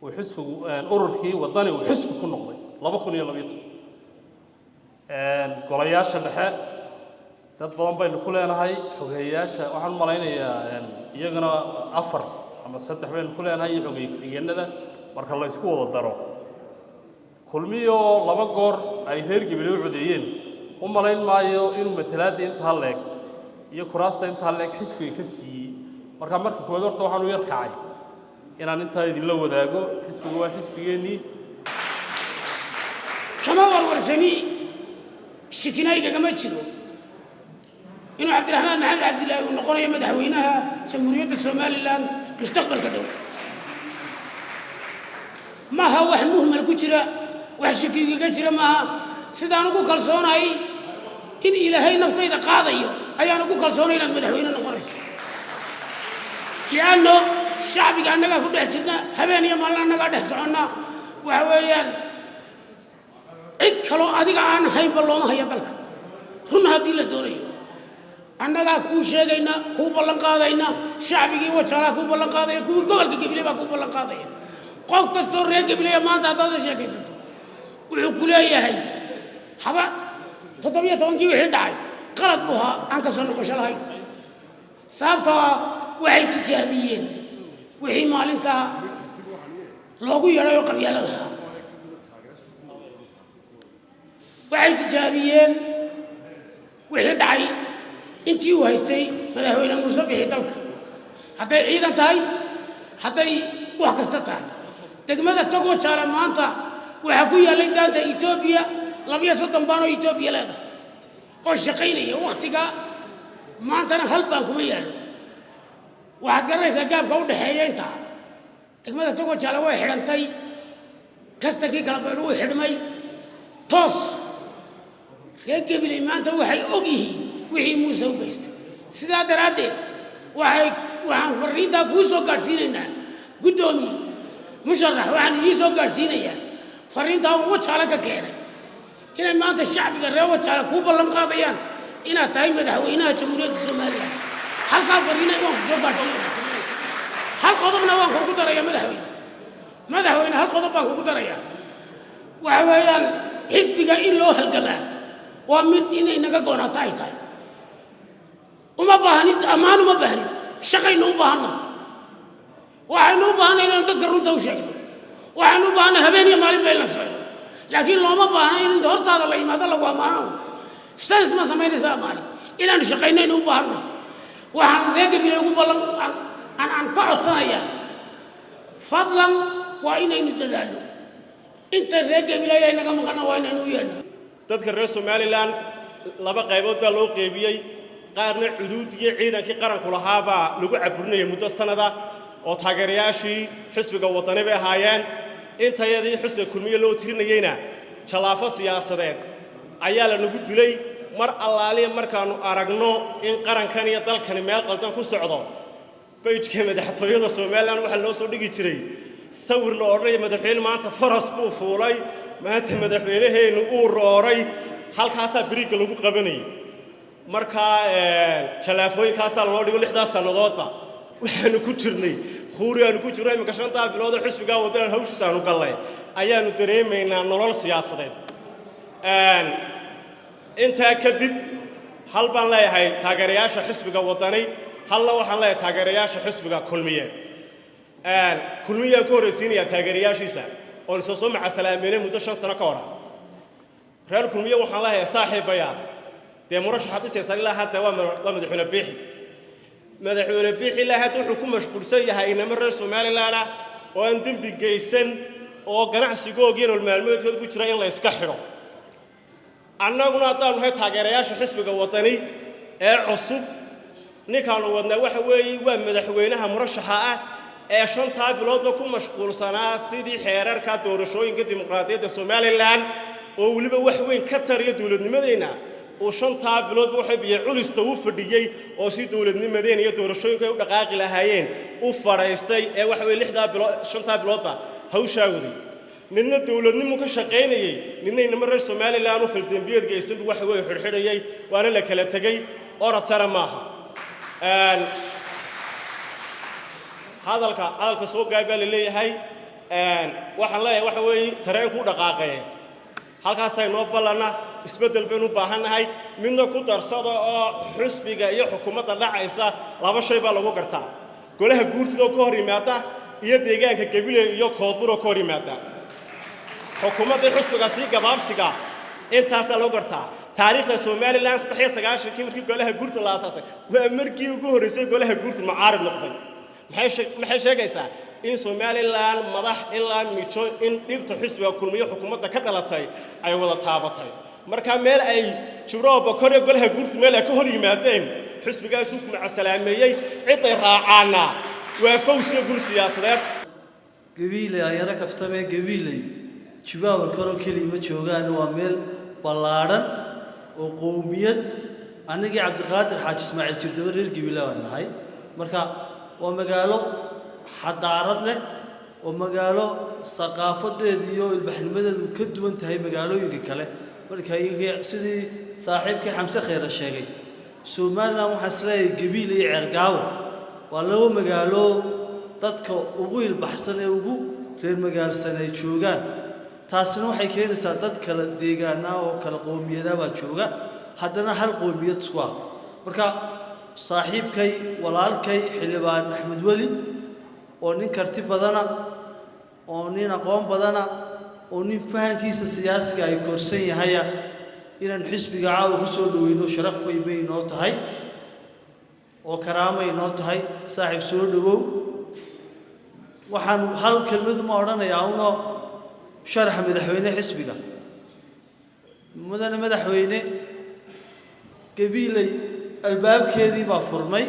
uu xisbigu, ururkii Waddani uu xisbi ku noqday 2012. Golayaasha dhexe dad badan baynu ku leenahay. Xogeeyayaasha waxaan u malaynayaa iyagana afar ama saddex baynu ku leenahay, iyo xogeeye ku-xigeenada. Marka la isku wada daro, Kulmiyoo laba goor ay reer Gabiley u codeeyeen, u malayn maayo inuu matalaadda intaa leeg iyo kuraasta intaa leeg xisbiga ka siiyey. Marka koowaad horta waxaan u yar kacay inaan intaa idinla wadaago. Xisbigu waa xisbigeennii. Kama warwarsani, shikinaygagama jiro inuu Cabdiraxmaan Maxamed Cabdilaahi uu noqonayo madaxweynaha Jamhuuriyadda Somaliland mustaqbalka dhow. Maaha wax muhmal ku jira, wax shakigaga jira maaha. Sidaan ugu kalsoonahay in Ilaahay naftayda qaadayo ayaan ugu kalsoonay inaad madaxweyne noqonayso, lianno shacbiga annagaa ku dhex jirna, habeen iyo maalin annagaa dhex soconna. Waxa weeyaan cid kaloo adiga aan ahaynba looma hayo dalka. Run haddii la doonayo, annagaa kuu sheegayna, kuu ballan qaadayna. Shacbigii Wajaalaa kuu ballan qaadaya, kuwii gobolka Gabiley baa kuu ballan qaadaya. Qof kastoo reer Gabileya maanta haddaad la sheekaysato, wuxuu ku leeyahay haba 17-kii wixii dhacay qalad buu ahaa aan ka soo noqosho lahayn, sababtoo ah waxay tijaabiyeen wixii maalintaa loogu yeedhay oo qabyaalada ahaa. Waxay tijaabiyeen wixii dhacay intii uu haystay madaxweyne Muuse Bixi dalka, hadday ciidan tahay, hadday wax kasta tahay. Degmada Togwajaale maanta waxaa ku yaallay daanta Etoobiya 32 baan oo Etoobiya leedahay oo shaqaynaya wakhtiga. Maantana hal baan kuma yaallo. Waxaad garanaysaa gaabka u dhexeeya intaa. Degmada Togwajaale way xidhantay, kastankii kala baydh uu xidhmay toos. Reer Gabiley maanta waxay og yihiin wixii Muuse u geystay. Sidaa daraaddeed waxaan fariintaa kuu soo gaadhsiinaynaa, guddoomiye musharax, waxaan idiin soo gaadhsiinayaa fariintaa uun Wajaale ka keenay, inay maanta shacbiga reer Wajaale kuu ballan qaadayaan inaad tahay madaxweynaha Jamhuuriyadda Somaliland. Halkaa fariinay waan ku soo gaadhsiinaya. Hal qodobna waan kugu darayaa, madaxweyne. Madaxweyne, hal qodob baan kugu darayaa. Waxa weeyaan xisbiga in loo halgamaa waa mid inay naga goonaato ay tahay. Uma baahnid ammaan, uma baahnid, shaqaynu u baahanna. Waxaynu u baahanay inaynu dadka runta u sheegno. Waxaynu u baahanay habeen iyo maalin ba in la socdo, laakiin looma baahna in hortaada la yimaado lagu ammaano. Sense ma samaynaysa ammaani. Inaanu shaqaynaynu u baahanna. Waxaan reer Gabiley ugu ballan aan ka codsanayaa, fadlan waa inaynu dadaalno. Inta reer Gabiley ay naga maqana waa inaynu u yeedhno. Dadka reer Somaliland laba qaybood baa loo qeybiyey. Qaarna cuduudigii ciidankii qaranku lahaabaa lagu caburinayay muddo sanada oo taageerayaashii xisbiga Waddani bay ahaayeen. Intayadii xisbiga Kulmiye loo tirinayeyna jallaafo siyaasadeed ayaa lanagu dilay. Mar allaaliya markaannu aragno in qarankan iyo dalkani meel qaldan ku socdo, page-ka madaxtooyada Somaliland waxaa loo soo dhigi jiray sawir la odhanaya madaxweyne maanta faras buu fuulay, maanta madaxweynaheennu uu rooray. Halkaasaa biriigga lagu qabanayay. Markaa jallaafooyinkaasaa loo dhigo. 6daas sannadoodba waxaanu ku jirnay khuuri aanu ku jirno. Iminka 5taa bilood oo xisbigaa Waddanan hawshiisa aanu gallay ayaanu dareemaynaa nolol siyaasadeed. Intaa kadib, hal baan leeyahay taageerayaasha xisbiga Waddani, halna waxaan leeyahay taageerayaasha xisbiga Kulmiye. Kulmiyaan ku horraysiinayaa taageerayaashiisa oon soo soo macasalaameynay muddo 5 sano ka hor. Reer Kulmiye waxaan leeyahay, saaxiibayaal, dee murashaxaad dhisaysaan ilaa hadda waa madaxweyne Biixi. Madaxweyne Biixi ilaa hadda wuxuu ku mashquulsan yahay inamo reer Somaliland ah oo aan dembi geysan. Oo ganacsigoogii nolol maalmeedkooda ku jira in la iska xidho. Annaguna haddaanu nahay taageerayaasha xisbiga Waddani ee cusub, ninkaanu wadnaa waxa weeye waa madaxweynaha murashaxa ah ee 5-taa biloodba ku mashquulsanaa sidii xeerarka doorashooyinka dimuqraadiyadda Somaliland, oo weliba wax weyn ka tariya dowladnimadeenna, uu 5-taa biloodba waxa biyo culista u fadhiyey oo si dowladnimadeen iyo doorashooyinka ay u dhaqaaqi lahaayeen u fadhaystay, ee waxa weye 6-daa bilood, 5-taa biloodba hawshaa waday. Midna dowladnimu ka shaqaynayey, midna inama reer Somaliland u faldembiyeed geysan buu waxa weeye xidhxidhayay, waana la kala tegey. Orod sare maaha. Hadalka soo gaab baa la leeyahay. Waxaan leeyahay waxa weeye tareenku u dhaqaaqee, halkaasay noo ballanna. Isbeddel baynu u baahannahay. Midna ku darsada oo xusbiga iyo xukuumadda dhacaysa laba shay baa lagu gartaa: golaha guurtida oo ka hor yimaada iyo deegaanka Gabiley iyo Koodbur oo ka hor yimaada. Xukuumadda xusbiga sii gabaabsiga intaasaa lagu gartaa. Taariikhda Somaliland, 93-kii markii golaha guurta la aasaasay, waa markii ugu horreysay golaha guurta mucaarid noqday. Maxay sheegaysaa? In Somaliland madax ilaa mijo in dhibta xisbiga Kulmiyo xukuumadda ka dhalatay ay wada taabatay. Marka meel ay Jibroo Bokor iyo golaha guurta meel ay ka hor yimaadeen, xisbigaasuu ku macasalaameeyey. Ciday raacaana waa faws iyo gul siyaasadeed. Gabiiley ayana kaftamee. Gabiiley jibaaba koroo keliya ma joogaan, waa meel ballaadhan oo qowmiyad. Annagii Cabdiqaadir Xaaji Ismaaciil Jirdaba reer Gabiile baan nahay. Marka waa magaalo xadaarad leh oo magaalo saqaafadeedu iyo ilbaxnimadeedu ka duwan tahay magaalooyinka kale. Marka sidii saaxiibkii Xamse Khayre sheegay, Somaliland waxaa isleeyahay Gabiil iyo Ceergaabo waa laba magaalo dadka ugu ilbaxsan ee ugu reer magaalsan ay joogaan. Taasina waxay keenaysaa dad kala deegaanaa oo kala qowmiyada baa jooga, haddana hal qowmiyad isku ah. Marka saaxiibkay, walaalkay, xildhibaan Axmed Weli, oo nin karti badana, oo nin aqoon badana, oo nin fahankiisa siyaasiga ay korsan yahaya, inaan xisbiga caawa ku soo dhoweyno sharaf weyn bay noo tahay oo karaamay noo tahay. Saaxiib, soo dhowow. Waxaan hal kelmad uma odhanayaa uno sharaxa madaxweyne xisbiga. Mudane madaxweyne, Gabiiley albaabkeedii baa furmay,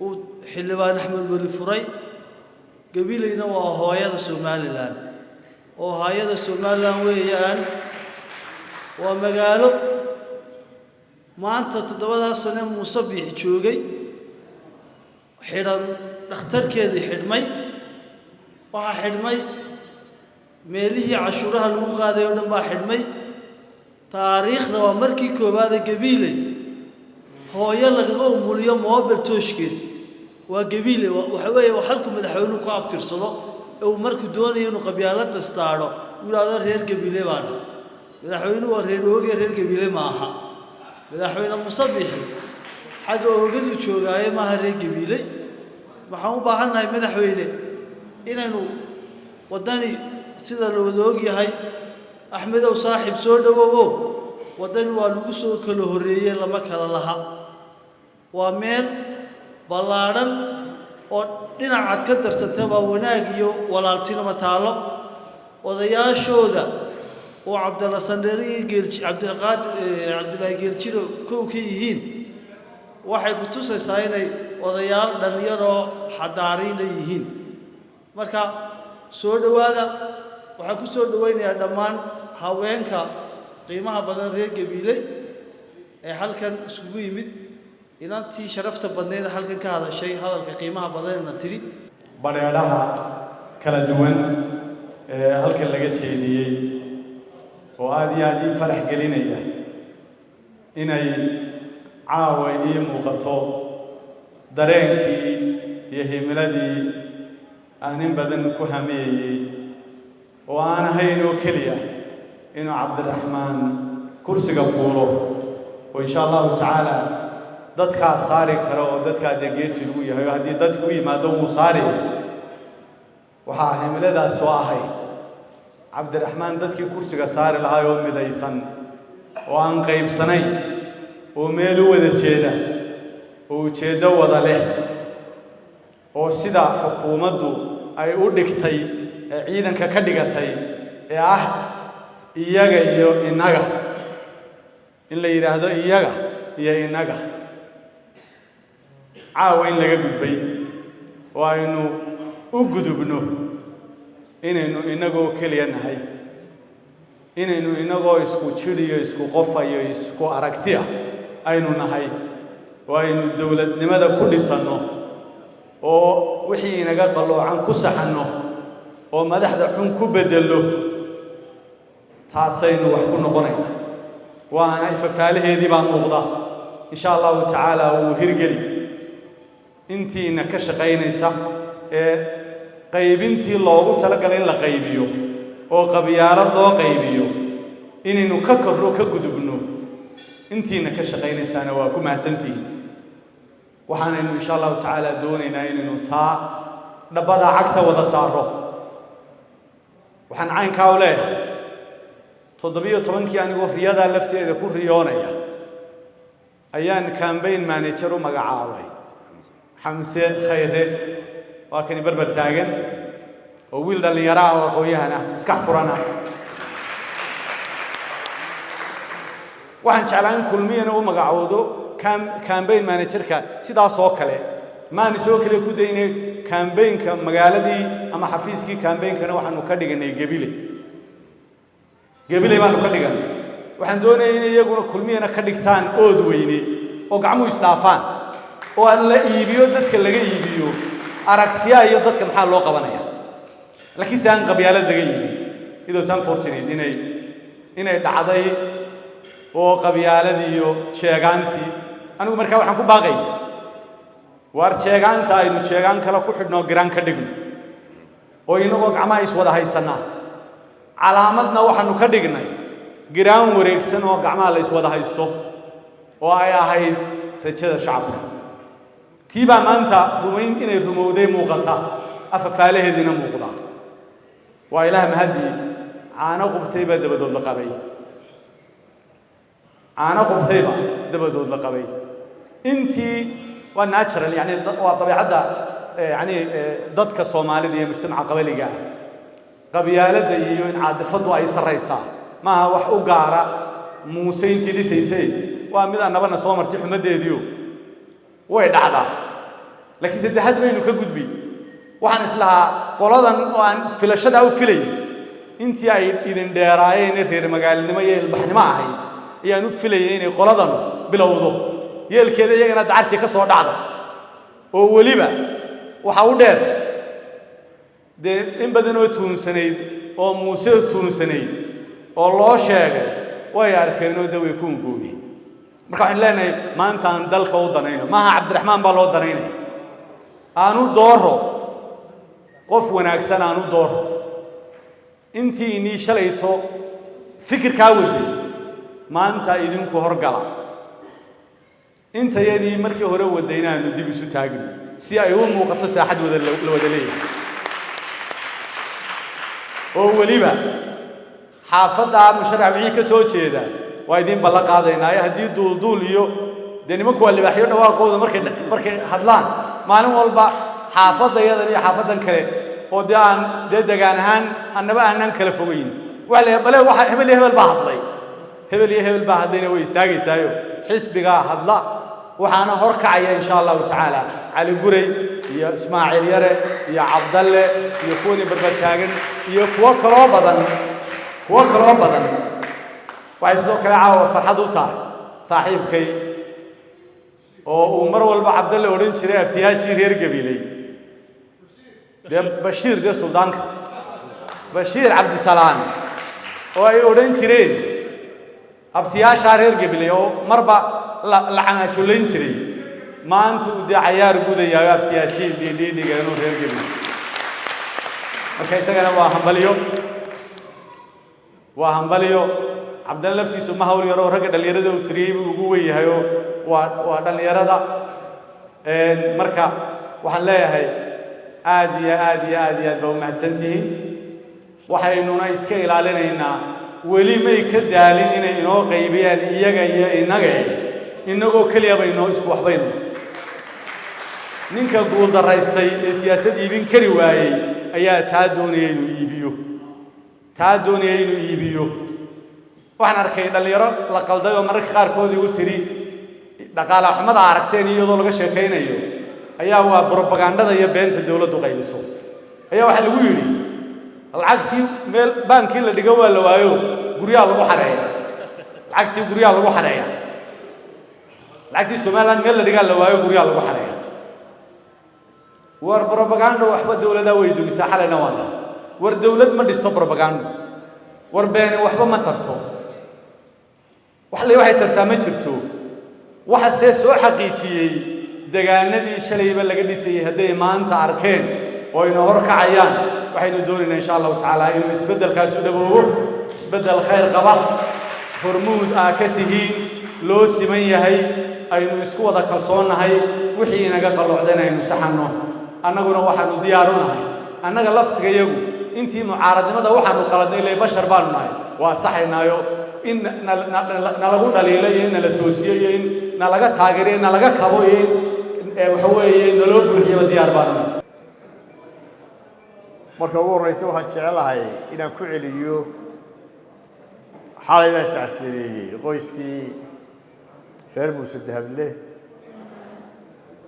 uu xildhibaan Axmed Weli furay. Gabiileyna waa hooyada Somaliland, oo hooyada Somaliland weeyaan. Waa magaalo maanta 7-daa sane Muuse Biixi joogay xidhan, dhakhtarkeedii xidhmay, waxaa xidhmay meelihii cashuuraha lagu qaaday oo dhan baa xidhmay. Taariikhda waa markii koowaade Gabiiley hooyo lagaga umuliyo moobel tooshkeed waa Gabiiley. Waxa weeye waa halku madaxweynuhu ku abtirsado ee uu markuu doonayo inuu qabyaalada istaadho uu yidhaahdo reer Gabiile baa dhah. Madaxweynuhu waa reer Ooge, reer Gabiile ma aha. Madaxweyne Muuse Biixi xagga Oogadu joogaaye maaha reer Gabiile. Waxaan u baahannahay, madaxweyne, inaynu Waddani, sida la wada ogyahay, Axmedow saaxiib soo dhowowow, Waddani waa lagu soo kala horreeyey, lama kala laha. Waa meel ballaadhan oo dhinacaad ka darsatay baa wanaag iyo walaaltinimo taallo. Odayaashooda oo Cabdalla Sandheere iyo Geelji, Cabdiqaadir Cabdulaahi Geeljiro kow ka yihiin, waxay ku tusaysaa inay odayaal dhallinyaroo xadaariina yihiin. Marka soo dhowaada. Waxaan ku soo dhowaynayaa dhammaan haweenka qiimaha badan reer Gabiiley ee halkan iskugu yimid, inantii sharafta badneyd ee halkan ka hadashay, hadalka qiimaha badanna tidhi. Badheedhaha kala duwan ee halkan laga jeediyey oo aada iyo aada ii farax gelinaya inay caawa ii muuqato dareenkii iyo himiladii aan in badan ku hamiyayey, oo aan ahayn oo keliya inuu Cabdiraxmaan kursiga fuulo oo insha Allahu tacaala dadkaa saari kara, oo dadkaa dee geesi lagu yahay, oo haddii dadku u yimaado wuu saaraya. Waxaa himiladaas soo ahayd Cabdiraxmaan dadkii kursiga saari lahaa oo midaysan oo aan qaybsanayn oo meel u wada jeeda oo ujeeddo wada leh oo sida xukuumaddu ay u dhigtay. Ee ciidanka ka dhigatay ee ah iyaga iyo innaga, in la yidhaahdo iyaga iyo innaga, caawa in laga gudbay oo aynu u gudubno inaynu innagoo keliya nahay, inaynu innagoo isku jidh iyo isku qofa iyo isku aragti ah aynu nahay, oo aynu dowladnimada ku dhisanno, oo wixii inaga qalloocan ku saxanno, oo madaxda xun ku beddello. Taasaynu wax ku noqonayna, waana ifafaalaheedii baa muuqda. Insha Allahu tacaala wuu hirgeli. Intiina ka shaqaynaysa ee qaybintii loogu talagalay in la qaybiyo oo qabyaalad loo qaybiyo, inaynu ka korro, ka gudubno, intiina ka shaqaynaysaana waa ku mahadsantihiin. Waxaanaynu insha Allahu tacaala doonaynaa inaynu taa dhabbada cagta wada saaro. Waxaan caynkaa u leeyahay, 17-kii anigoo riyadaa lafteeda ku riyoonaya ayaan campaign manager u magacaabay Xamse Khayre. Waa kani berber taagan, oo wiil dhallinyaro ah oo aqoon-yahan ah, maskax furan ah. Waxaan jeclaa in Kulmiyana u magacoodo campaign managerka sidaas oo kale. Maanu soo kale ku daynay campaignka magaaladii ama xafiiskii campaignkana waxaanu ka dhiganay Gebile. Gebile baanu ka dhiganay. Waxaan doonayay in iyaguna Kulmiyana ka dhigtaan Ood Weyne, oo gacmuhu isdhaafaan, oo aan la iibiyo, dadka laga iibiyo aragtiyaa iyo dadka maxaa loo qabanaya, laakiin se aan qabyaalad laga iibin. It was unfortunate inay dhacday oo qabyaaladii iyo jeegaantii. Anigu markaa waxaan ku baaqayay, waar jeegaanta aynu jeegaan kale ku xidhno, giraan ka dhigno, oo inagoo gacmaha iswada haysanaa. Calaamadna waxaanu ka dhignay giraan wareegsan oo gacmaha la iswada haysto, oo ay ahayd rajada shacabka. Tii baa maanta rumayn inay rumowday muuqata, afafaalaheediina muuqda. Waa Ilaah mahadii. Caano qubtay baa dabadood la qabay, caano qubtayba dabadood la qabay. Intii waa natural, yani waa dabeecadda, yani dadka Soomaalida iyo mujtamaca qabaliga ah, qabyaaladda iyo in caadifaddu ay sarraysaa. Maaha wax u gaara Muuse intii dhisaysay, waa mid aan nabana soo martay xumaddeediyo way dhacdaa. Laakiin saddexaad baynu ka gudbi. Waxaan islahaa qoladan oo aan filashadaa u filayay, intii ay idin dheeraayeen reer magaalinimo iyo ilbaxnimo ahayd ayaan u filayay inay qoladan bilowdo yeelkeeda, iyagana dacartii ka soo dhacday. Oo weliba waxa u dheer dee in badan oo tuunsanayd oo Muuse tuunsanayd oo loo sheegay way arkeenoo de way ku ungoobeen. Marka waxaynu leenahay, maanta aan dalka u danayno. Maaha Cabdiraxmaan baa loo danaynaya, aanu dooro qof wanaagsan, aanu dooro. Intii inii shalayto fikirkaa waday maanta idinku horgala. Intayadii markii hore wadayna aanu dib isu taagno si ay u muuqato saaxad wada la wada leeyahay. Oo weliba xaafaddaa musharax wixii ka soo jeeda waa idiin ballan qaadaynaa. Haddii duulduul iyo dee nimanku waa libaaxyo, dhawaaqooda markay hadlaan maalin walba, xaafadda yadan iyo xaafaddan kale oo dee aan dee degaan ahaan annaba aanan kala fogeyn, waxa la bale waxa hebel iyo hebel baa hadlay, hebel iyo hebel baa hadlayna, way istaagaysaayo. Xisbigaa hadla, waxaana hor kacaya insha Allahu tacaala Cali Guray iyo Ismaaciil Yare iyo Cabdalle iyo kuwanii barbar taagan iyo kuwo kaloo badan, kuwo kaloo badan. Waxay sidoo kale caawa farxad u tahay saaxiibkay oo uu mar walba Cabdalle odhan jiray abtiyaashii reer Gabiley, dee Bashiir, dee suldaanka Bashiir Cabdisalaan, oo ay odhan jireen abtiyaashaa reer Gabiley oo marba la canaajulayn jiray, maanta uu dee cayaar gudayaayo abtiyaashii dhiidhiidhigeenuu reer Gabiley. Marka isagana waa hambaliyo, waa hambaliyo. Cabdalle laftiisu ma hawl yaro, ragga dhallinyarada uu tiriyey buu ugu weyn yahayoo waa dhallinyarada. Marka waxaan leeyahay, aad iyo aad iyo aad iyo aad baa u mahadsantihiin. Waxaynuna iska ilaalinaynaa, weli may ka daalin inay inoo qaybiyaan iyaga iyo innaga, innagoo keliya baynoo isku waxbaynu. Ninka guuldaraystay ee siyaasad iibin kari waayey ayaa taa doonaya inuu iibiyo, taa doonaya inuu iibiyo. Waxaan arkay dhallinyaro la qalday oo mararka qaarkood igu tidhi dhaqaala xumada aragteen iyadoo laga sheekaynayo ayaa waa brobagandada iyo beenta dowladdu qaybiso. Ayaa waxaa lagu yidhi lacagtii meel baankii la dhigo waa la waayo, guryaha lagu xareeya, lacagtii guryaha lagu xareeya, lacagtii Somaliland meel la dhigaa la waayo, guryaha lagu xareeya. War brobagando waxba dowladaa way dumisaa, xalayna waan dhahay. War dowlad ma dhisto brobagando, war beeni waxba ma tarto, wax le waxay tartaa ma jirto. Waxase soo xaqiijiyey degaanadii shalayba laga dhisayey hadday maanta arkeen oo ayna hor kacayaan. Waxaynu doonaynaa insha Allahu tacaala inuu isbeddelkaasu dhaboobo, isbeddel khayr qaba, hormuud aa ka tihiin, loo siman yahay, aynu isku wada kalsoonnahay, wixii inaga qalloocdana aynu saxanno. Annaguna waxaanu diyaaru nahay, annaga laftigayagu intii mucaaradnimada waxaanu qaladnay, ilay bashar baanu nahay, waa saxaynaayo. In nalagu dhaliilo iyo in nala toosiyo iyo in nalaga taageero in nalaga kabo iyo in waxa weeye naloo buuxiyaba diyaar baanu nahay. Marka ugu horreysa waxaan jecelahay inaan ku celiyo, xalay baan tacsiyadeeyey qoyskii reer Muuse Dahable,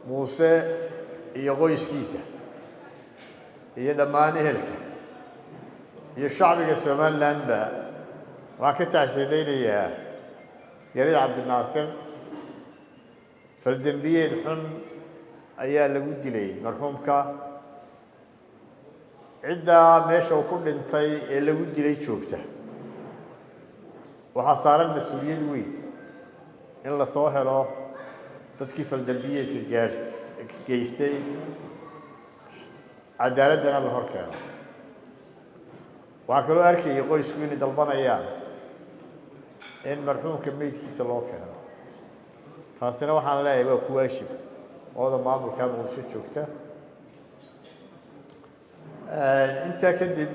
Muuse iyo qoyskiisa iyo dhammaan ehelka iyo shacbiga Somalilandba. Waxaan ka tacsiyadaynayaa geerida Cabdinaasir. Faldembiyeed xun ayaa lagu dilay marxuumka. Ciddaa meesha uu ku dhintay ee lagu dilay joogta waxaa saaran mas-uuliyad weyn in lasoo helo dadkii faldembiyeedka gaars geystay, cadaaladdana la hor keeno. Waxaan kaloo arkayay qoysku inay dalbanayaan in marxuumka meydkiisa loo keeno. Taasina waxaan leeyahay waa ku waajib qolada maamulka Muqdisho joogta. Intaa kadib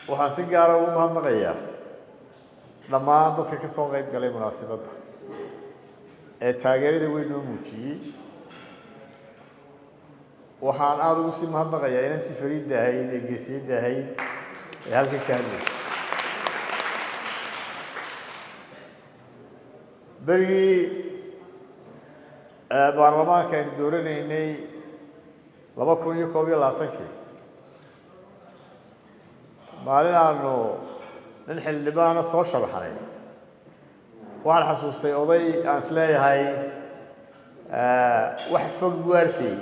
waxaan si gaara ugu mahadnaqayaa dhammaan dadka ka soo qayb galay munaasibadda ee taageerada weyn noo muujiyey. Waxaan aada ugu sii mahadnaqayaa inantii fariidda ahayd ee geesiyadda ahayd ee halkan ka hadlaysay. Berigii baarlamaanka aynu dooranaynay 2021-kii, maalin aanu nin xildhibaana soo sharaxnay, waxaan xasuustay oday aan is leeyahay wax fog buu arkayey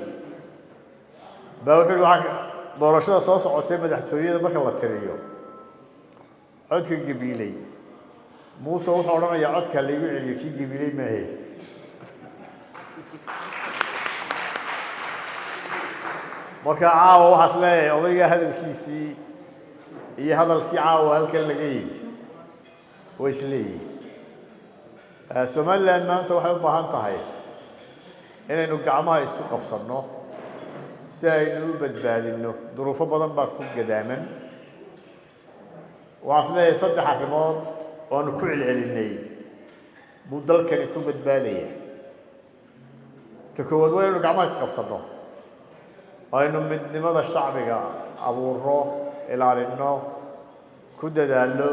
baa wuxuu yihi waxaa doorashada soo socotay madaxtooyada marka la tiriyo codka Gabiiley, Muuse wuxuu odhanayaa codka laygu celiyo, kii Gabiiley maahe. Marka caawa waxaas leeyahay odaygaa hadalkiisii iyo hadalkii caawa halkan laga yidhi way isleeyihin. Somaliland maanta waxay u baahan tahay inaynu gacmaha isu qabsanno si aynu u badbaadinno. Duruufo badan baa ku gadaaman. Waxaas leeyahay saddex arrimood oanu ku celcelinay buu dalkani ku badbaadaya. Ta koowaad waa inaynu gacmaha isqabsanno, aynu midnimada shacbiga abuurno, ilaalinno, ku dadaallo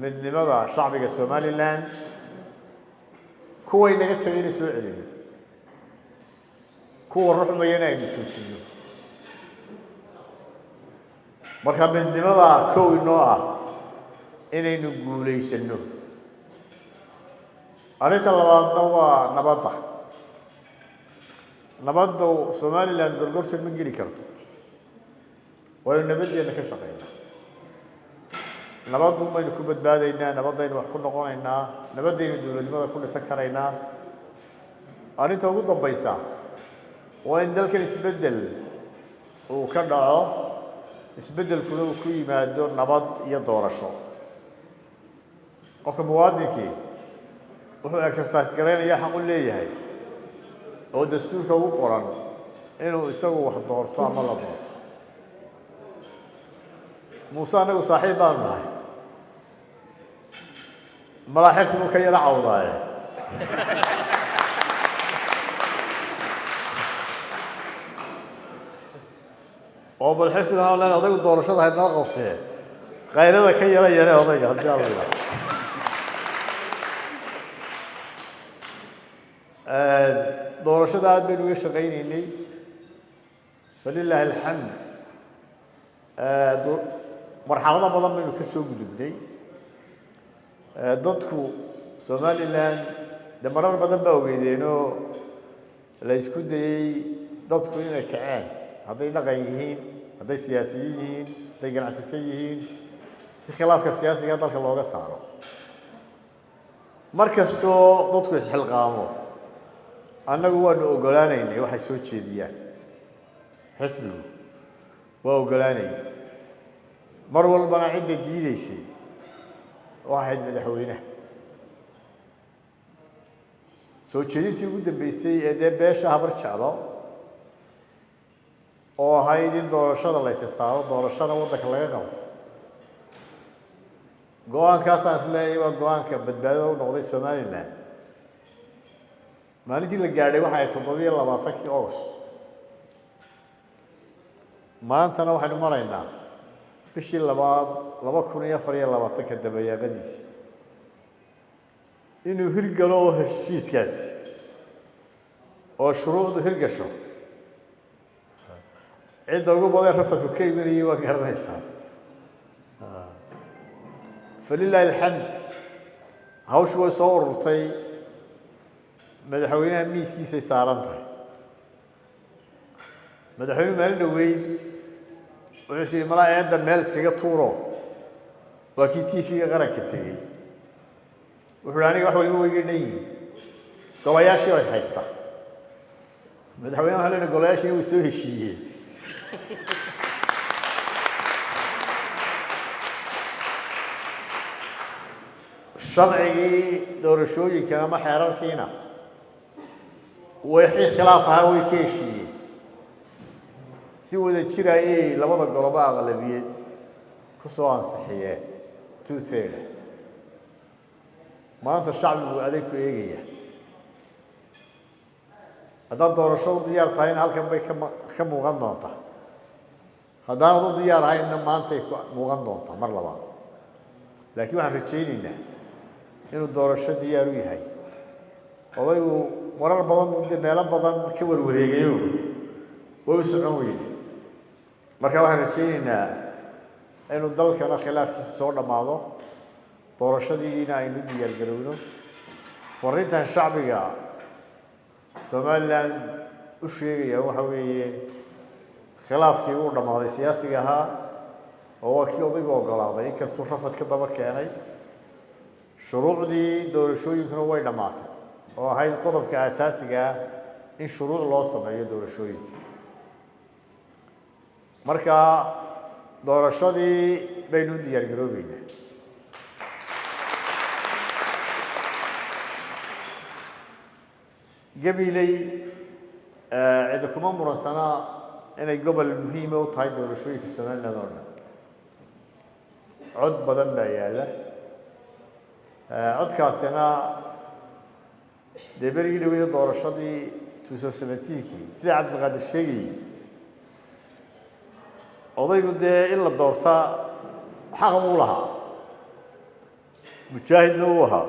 midnimada shacbiga Somaliland, kuway naga tagay inay soo celino, kuwa ruxmayana aynu joojinno. Marka midnimada kow inoo ah inaynu guulaysanno. Arrinta labaadna waa nabadda. Nabadda Somaliland gorgortan ma geli karto, waaynu nabaddeena ka shaqeynaa, nabaddu baynu ku badbaadaynaa, nabaddaynu wax ku noqonaynaa, nabaddaynu dowladnimada ku dhisan karaynaa. Arrinta ugu dambaysa waa in dalkan isbeddel uu ka dhaco, isbeddelkuna uu ku yimaado nabad iyo doorasho. Qofka muwaadinkii wuxuu exercise garaynayaa xaq u leeyahay oo dastuurka ugu qoran inuu isagu wax doorto ama la doorto. Muuse annagu saaxiib baanu nahay, malaa xirsi buu ka yaro cawdaaye. Oo bal Xirsi waxaan leenahay, odaygu doorashada hay noo qabtee, qaylada ka yara yare odayga haddii Alla yidhaahdo. Doorashada aad baynu uga shaqaynaynay, falilaahi alxamd. Marxalado badan baynu ka soo gudubnay. Dadku Somaliland dee marar badan baa ogeydeenoo la isku dayey dadku inay kaceen, hadday dhaqan yihiin, hadday siyaasiyiin yihiin, hadday ganacsato yihiin, si khilaafka siyaasiga dalka looga saaro. Mar kastoo dadku isxilqaamo, annagu waanu oggolaanaynay waxay soo jeediyaan, xisbigu waa oggolaanayay. Mar walbana cidda diideysay waxay ahayd madaxweynaha. Soo jeedintii ugu dambeysay ee dee beesha Habar Jeclo oo ahayd in doorashada la ysa saaro, doorashada waddanka laga qabto, go-aankaasaan is leeyahay waa go-aanka badbaadada u noqday Somaliland. Maalintii la gaadhay waxay ahayd 27-kii August. Maantana waxaynu maraynaa bishii labaad 2024-ka dabayaaqadiisi. Inuu hirgalo oo heshiiskaasi oo shuruucdu hirgasho, cidda ugu badan rafadku ka imanayay waa garanaysaa. Falilaahi alxamd, hawshu way soo ururtay, madaxweynaha miiskiisay saaran tahay. Madaxweynuhu maalin dhoweyd wuxuu is yidhi, malaa eedda meel iskaga tuuro. Waa kii TV-ga qaranka tegey, wuxuu hi, aniga wax waliba wayga dhan yihin, golayaashii baa is haysta. Madaxweynaha waxaa leenahay, golayaashii way soo heshiiyeen. Sharcigii doorashooyinkan ama xeerarkiina wixii khilaaf ahaa way ka heshiiyeen, si wada jir ayay labada goloba aqlabiyeed ku soo ansixiyeen, 2/3. Maanta shacbigu adeeg ku eegaya. Haddaad doorasho u diyaar tahayna, halkan bay ka muuqan doontaa. Haddaanad u diyaar ahaynna, maantay ku muuqan doontaa mar labaad. Laakiin waxaan rajaynaynaa inuu doorasho diyaar u yahay odaygu. Marar badan buu dee meelo badan ka warwareegayo, way u socon weyde. Marka waxaan rajaynaynaa inuu dalkana khilaafkiisa soo dhammaado, doorashadiina aynu diyaar garowno. Fariintan shacbiga Somaliland u sheegaya waxa weeye, khilaafkii uu dhammaaday siyaasiga ahaa, oo waa kii odaygu oggolaaday inkastuu rafad ka daba keenay. Shuruucdii doorashooyinkuna way dhammaatay, oo ahayd qodobka aasaasiga ah in shuruuc loo sameeyo doorashooyinka. Marka doorashadii baynu u diyaar garoobeynaa. Gabiley cidi kuma muransana inay gobol muhiima u tahay doorashooyinka Somaliland oo dhan. Cod badan baa yaalla. Codkaasina dee berigii dhaweyda doorashadii 2017-kii, sida Cabdilqaadir sheegayey, odaygu dee in la doortaa xaq buu lahaa, mujaahidna uu ahaa,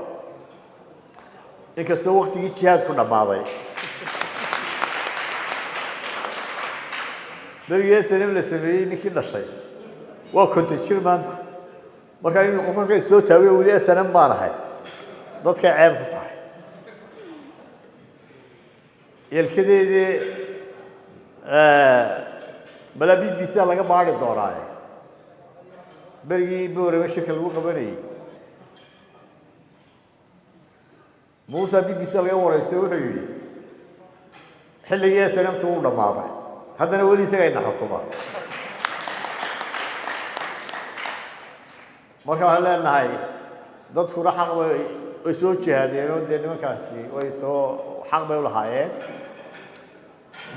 inkastoo waktigii jihaadku dhammaaday. Berigii SNM la sameeyey ninkii dhashay waa 50 jir maanta. Markaa inuu qof markay soo taagiyo weli SNM baan ahay, dadkay ceeb ku tahay. Yelkadeedii balaa BBC laga baari doonaaye, berigii Boorame shirka lagu qabanayey, Muusa BBC laga waraysto, wuxuu yidhi xilligii SNMta wuu dhammaaday, haddana weli isaga ina xukumaa. Marka waxaan leenahay, dadkuna xaq way soo jihaadeen oo dee nimankaasi way soo xaq bay u lahaayeen.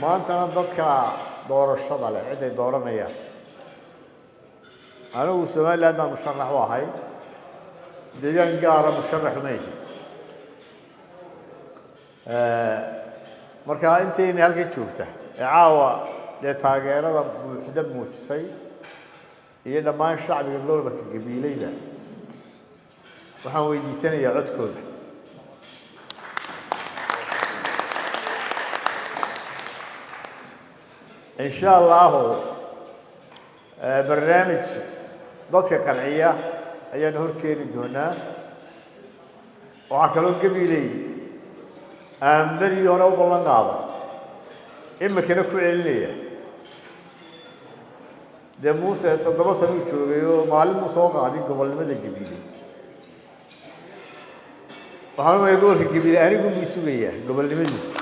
Maantana dadka doorashada leh ciday dooranayaan. Anigu Somaliland baan musharax u ahay, deegaan gaara musharax uma ihi. Marka intayna halkan joogta ee caawa Dee taageerada buuxda muujisay iyo dhammaan shacbiga gobolka Gabiileyba waxaan weydiisanayaa codkooda. Insha Allahu barnaamij dadka qanciya ayaanu hor keeni doonaa. Waxaa kaloo Gabiiley aan berigii hore u ballan qaaday, iminkana ku celinaya. Dee Muuse 7 sano uu joogay oo maalin muu soo qaadin gobolnimada Gabiiley. Waxaan umaya gobolka Gabiiley anigu buu sugayaa gobolnimadiisa.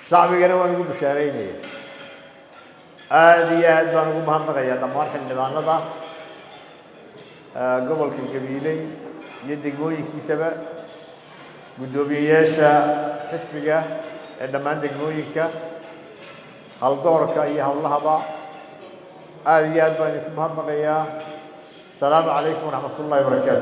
Shacbigana waan ugu bishaaraynaya. Aada iyo aad baan ugu mahadnaqayaa dhammaan xildhibaanada gobolka Gabiiley iyo degmooyinkiisaba, guddoomiyeyaasha xisbiga ee dhammaan degmooyinka, haldoorka iyo howlahaba. Aada iyo aad baan idinku mahadnaqayaa. Asalaamu calaykum waraxmat ullahi wabarakaatu.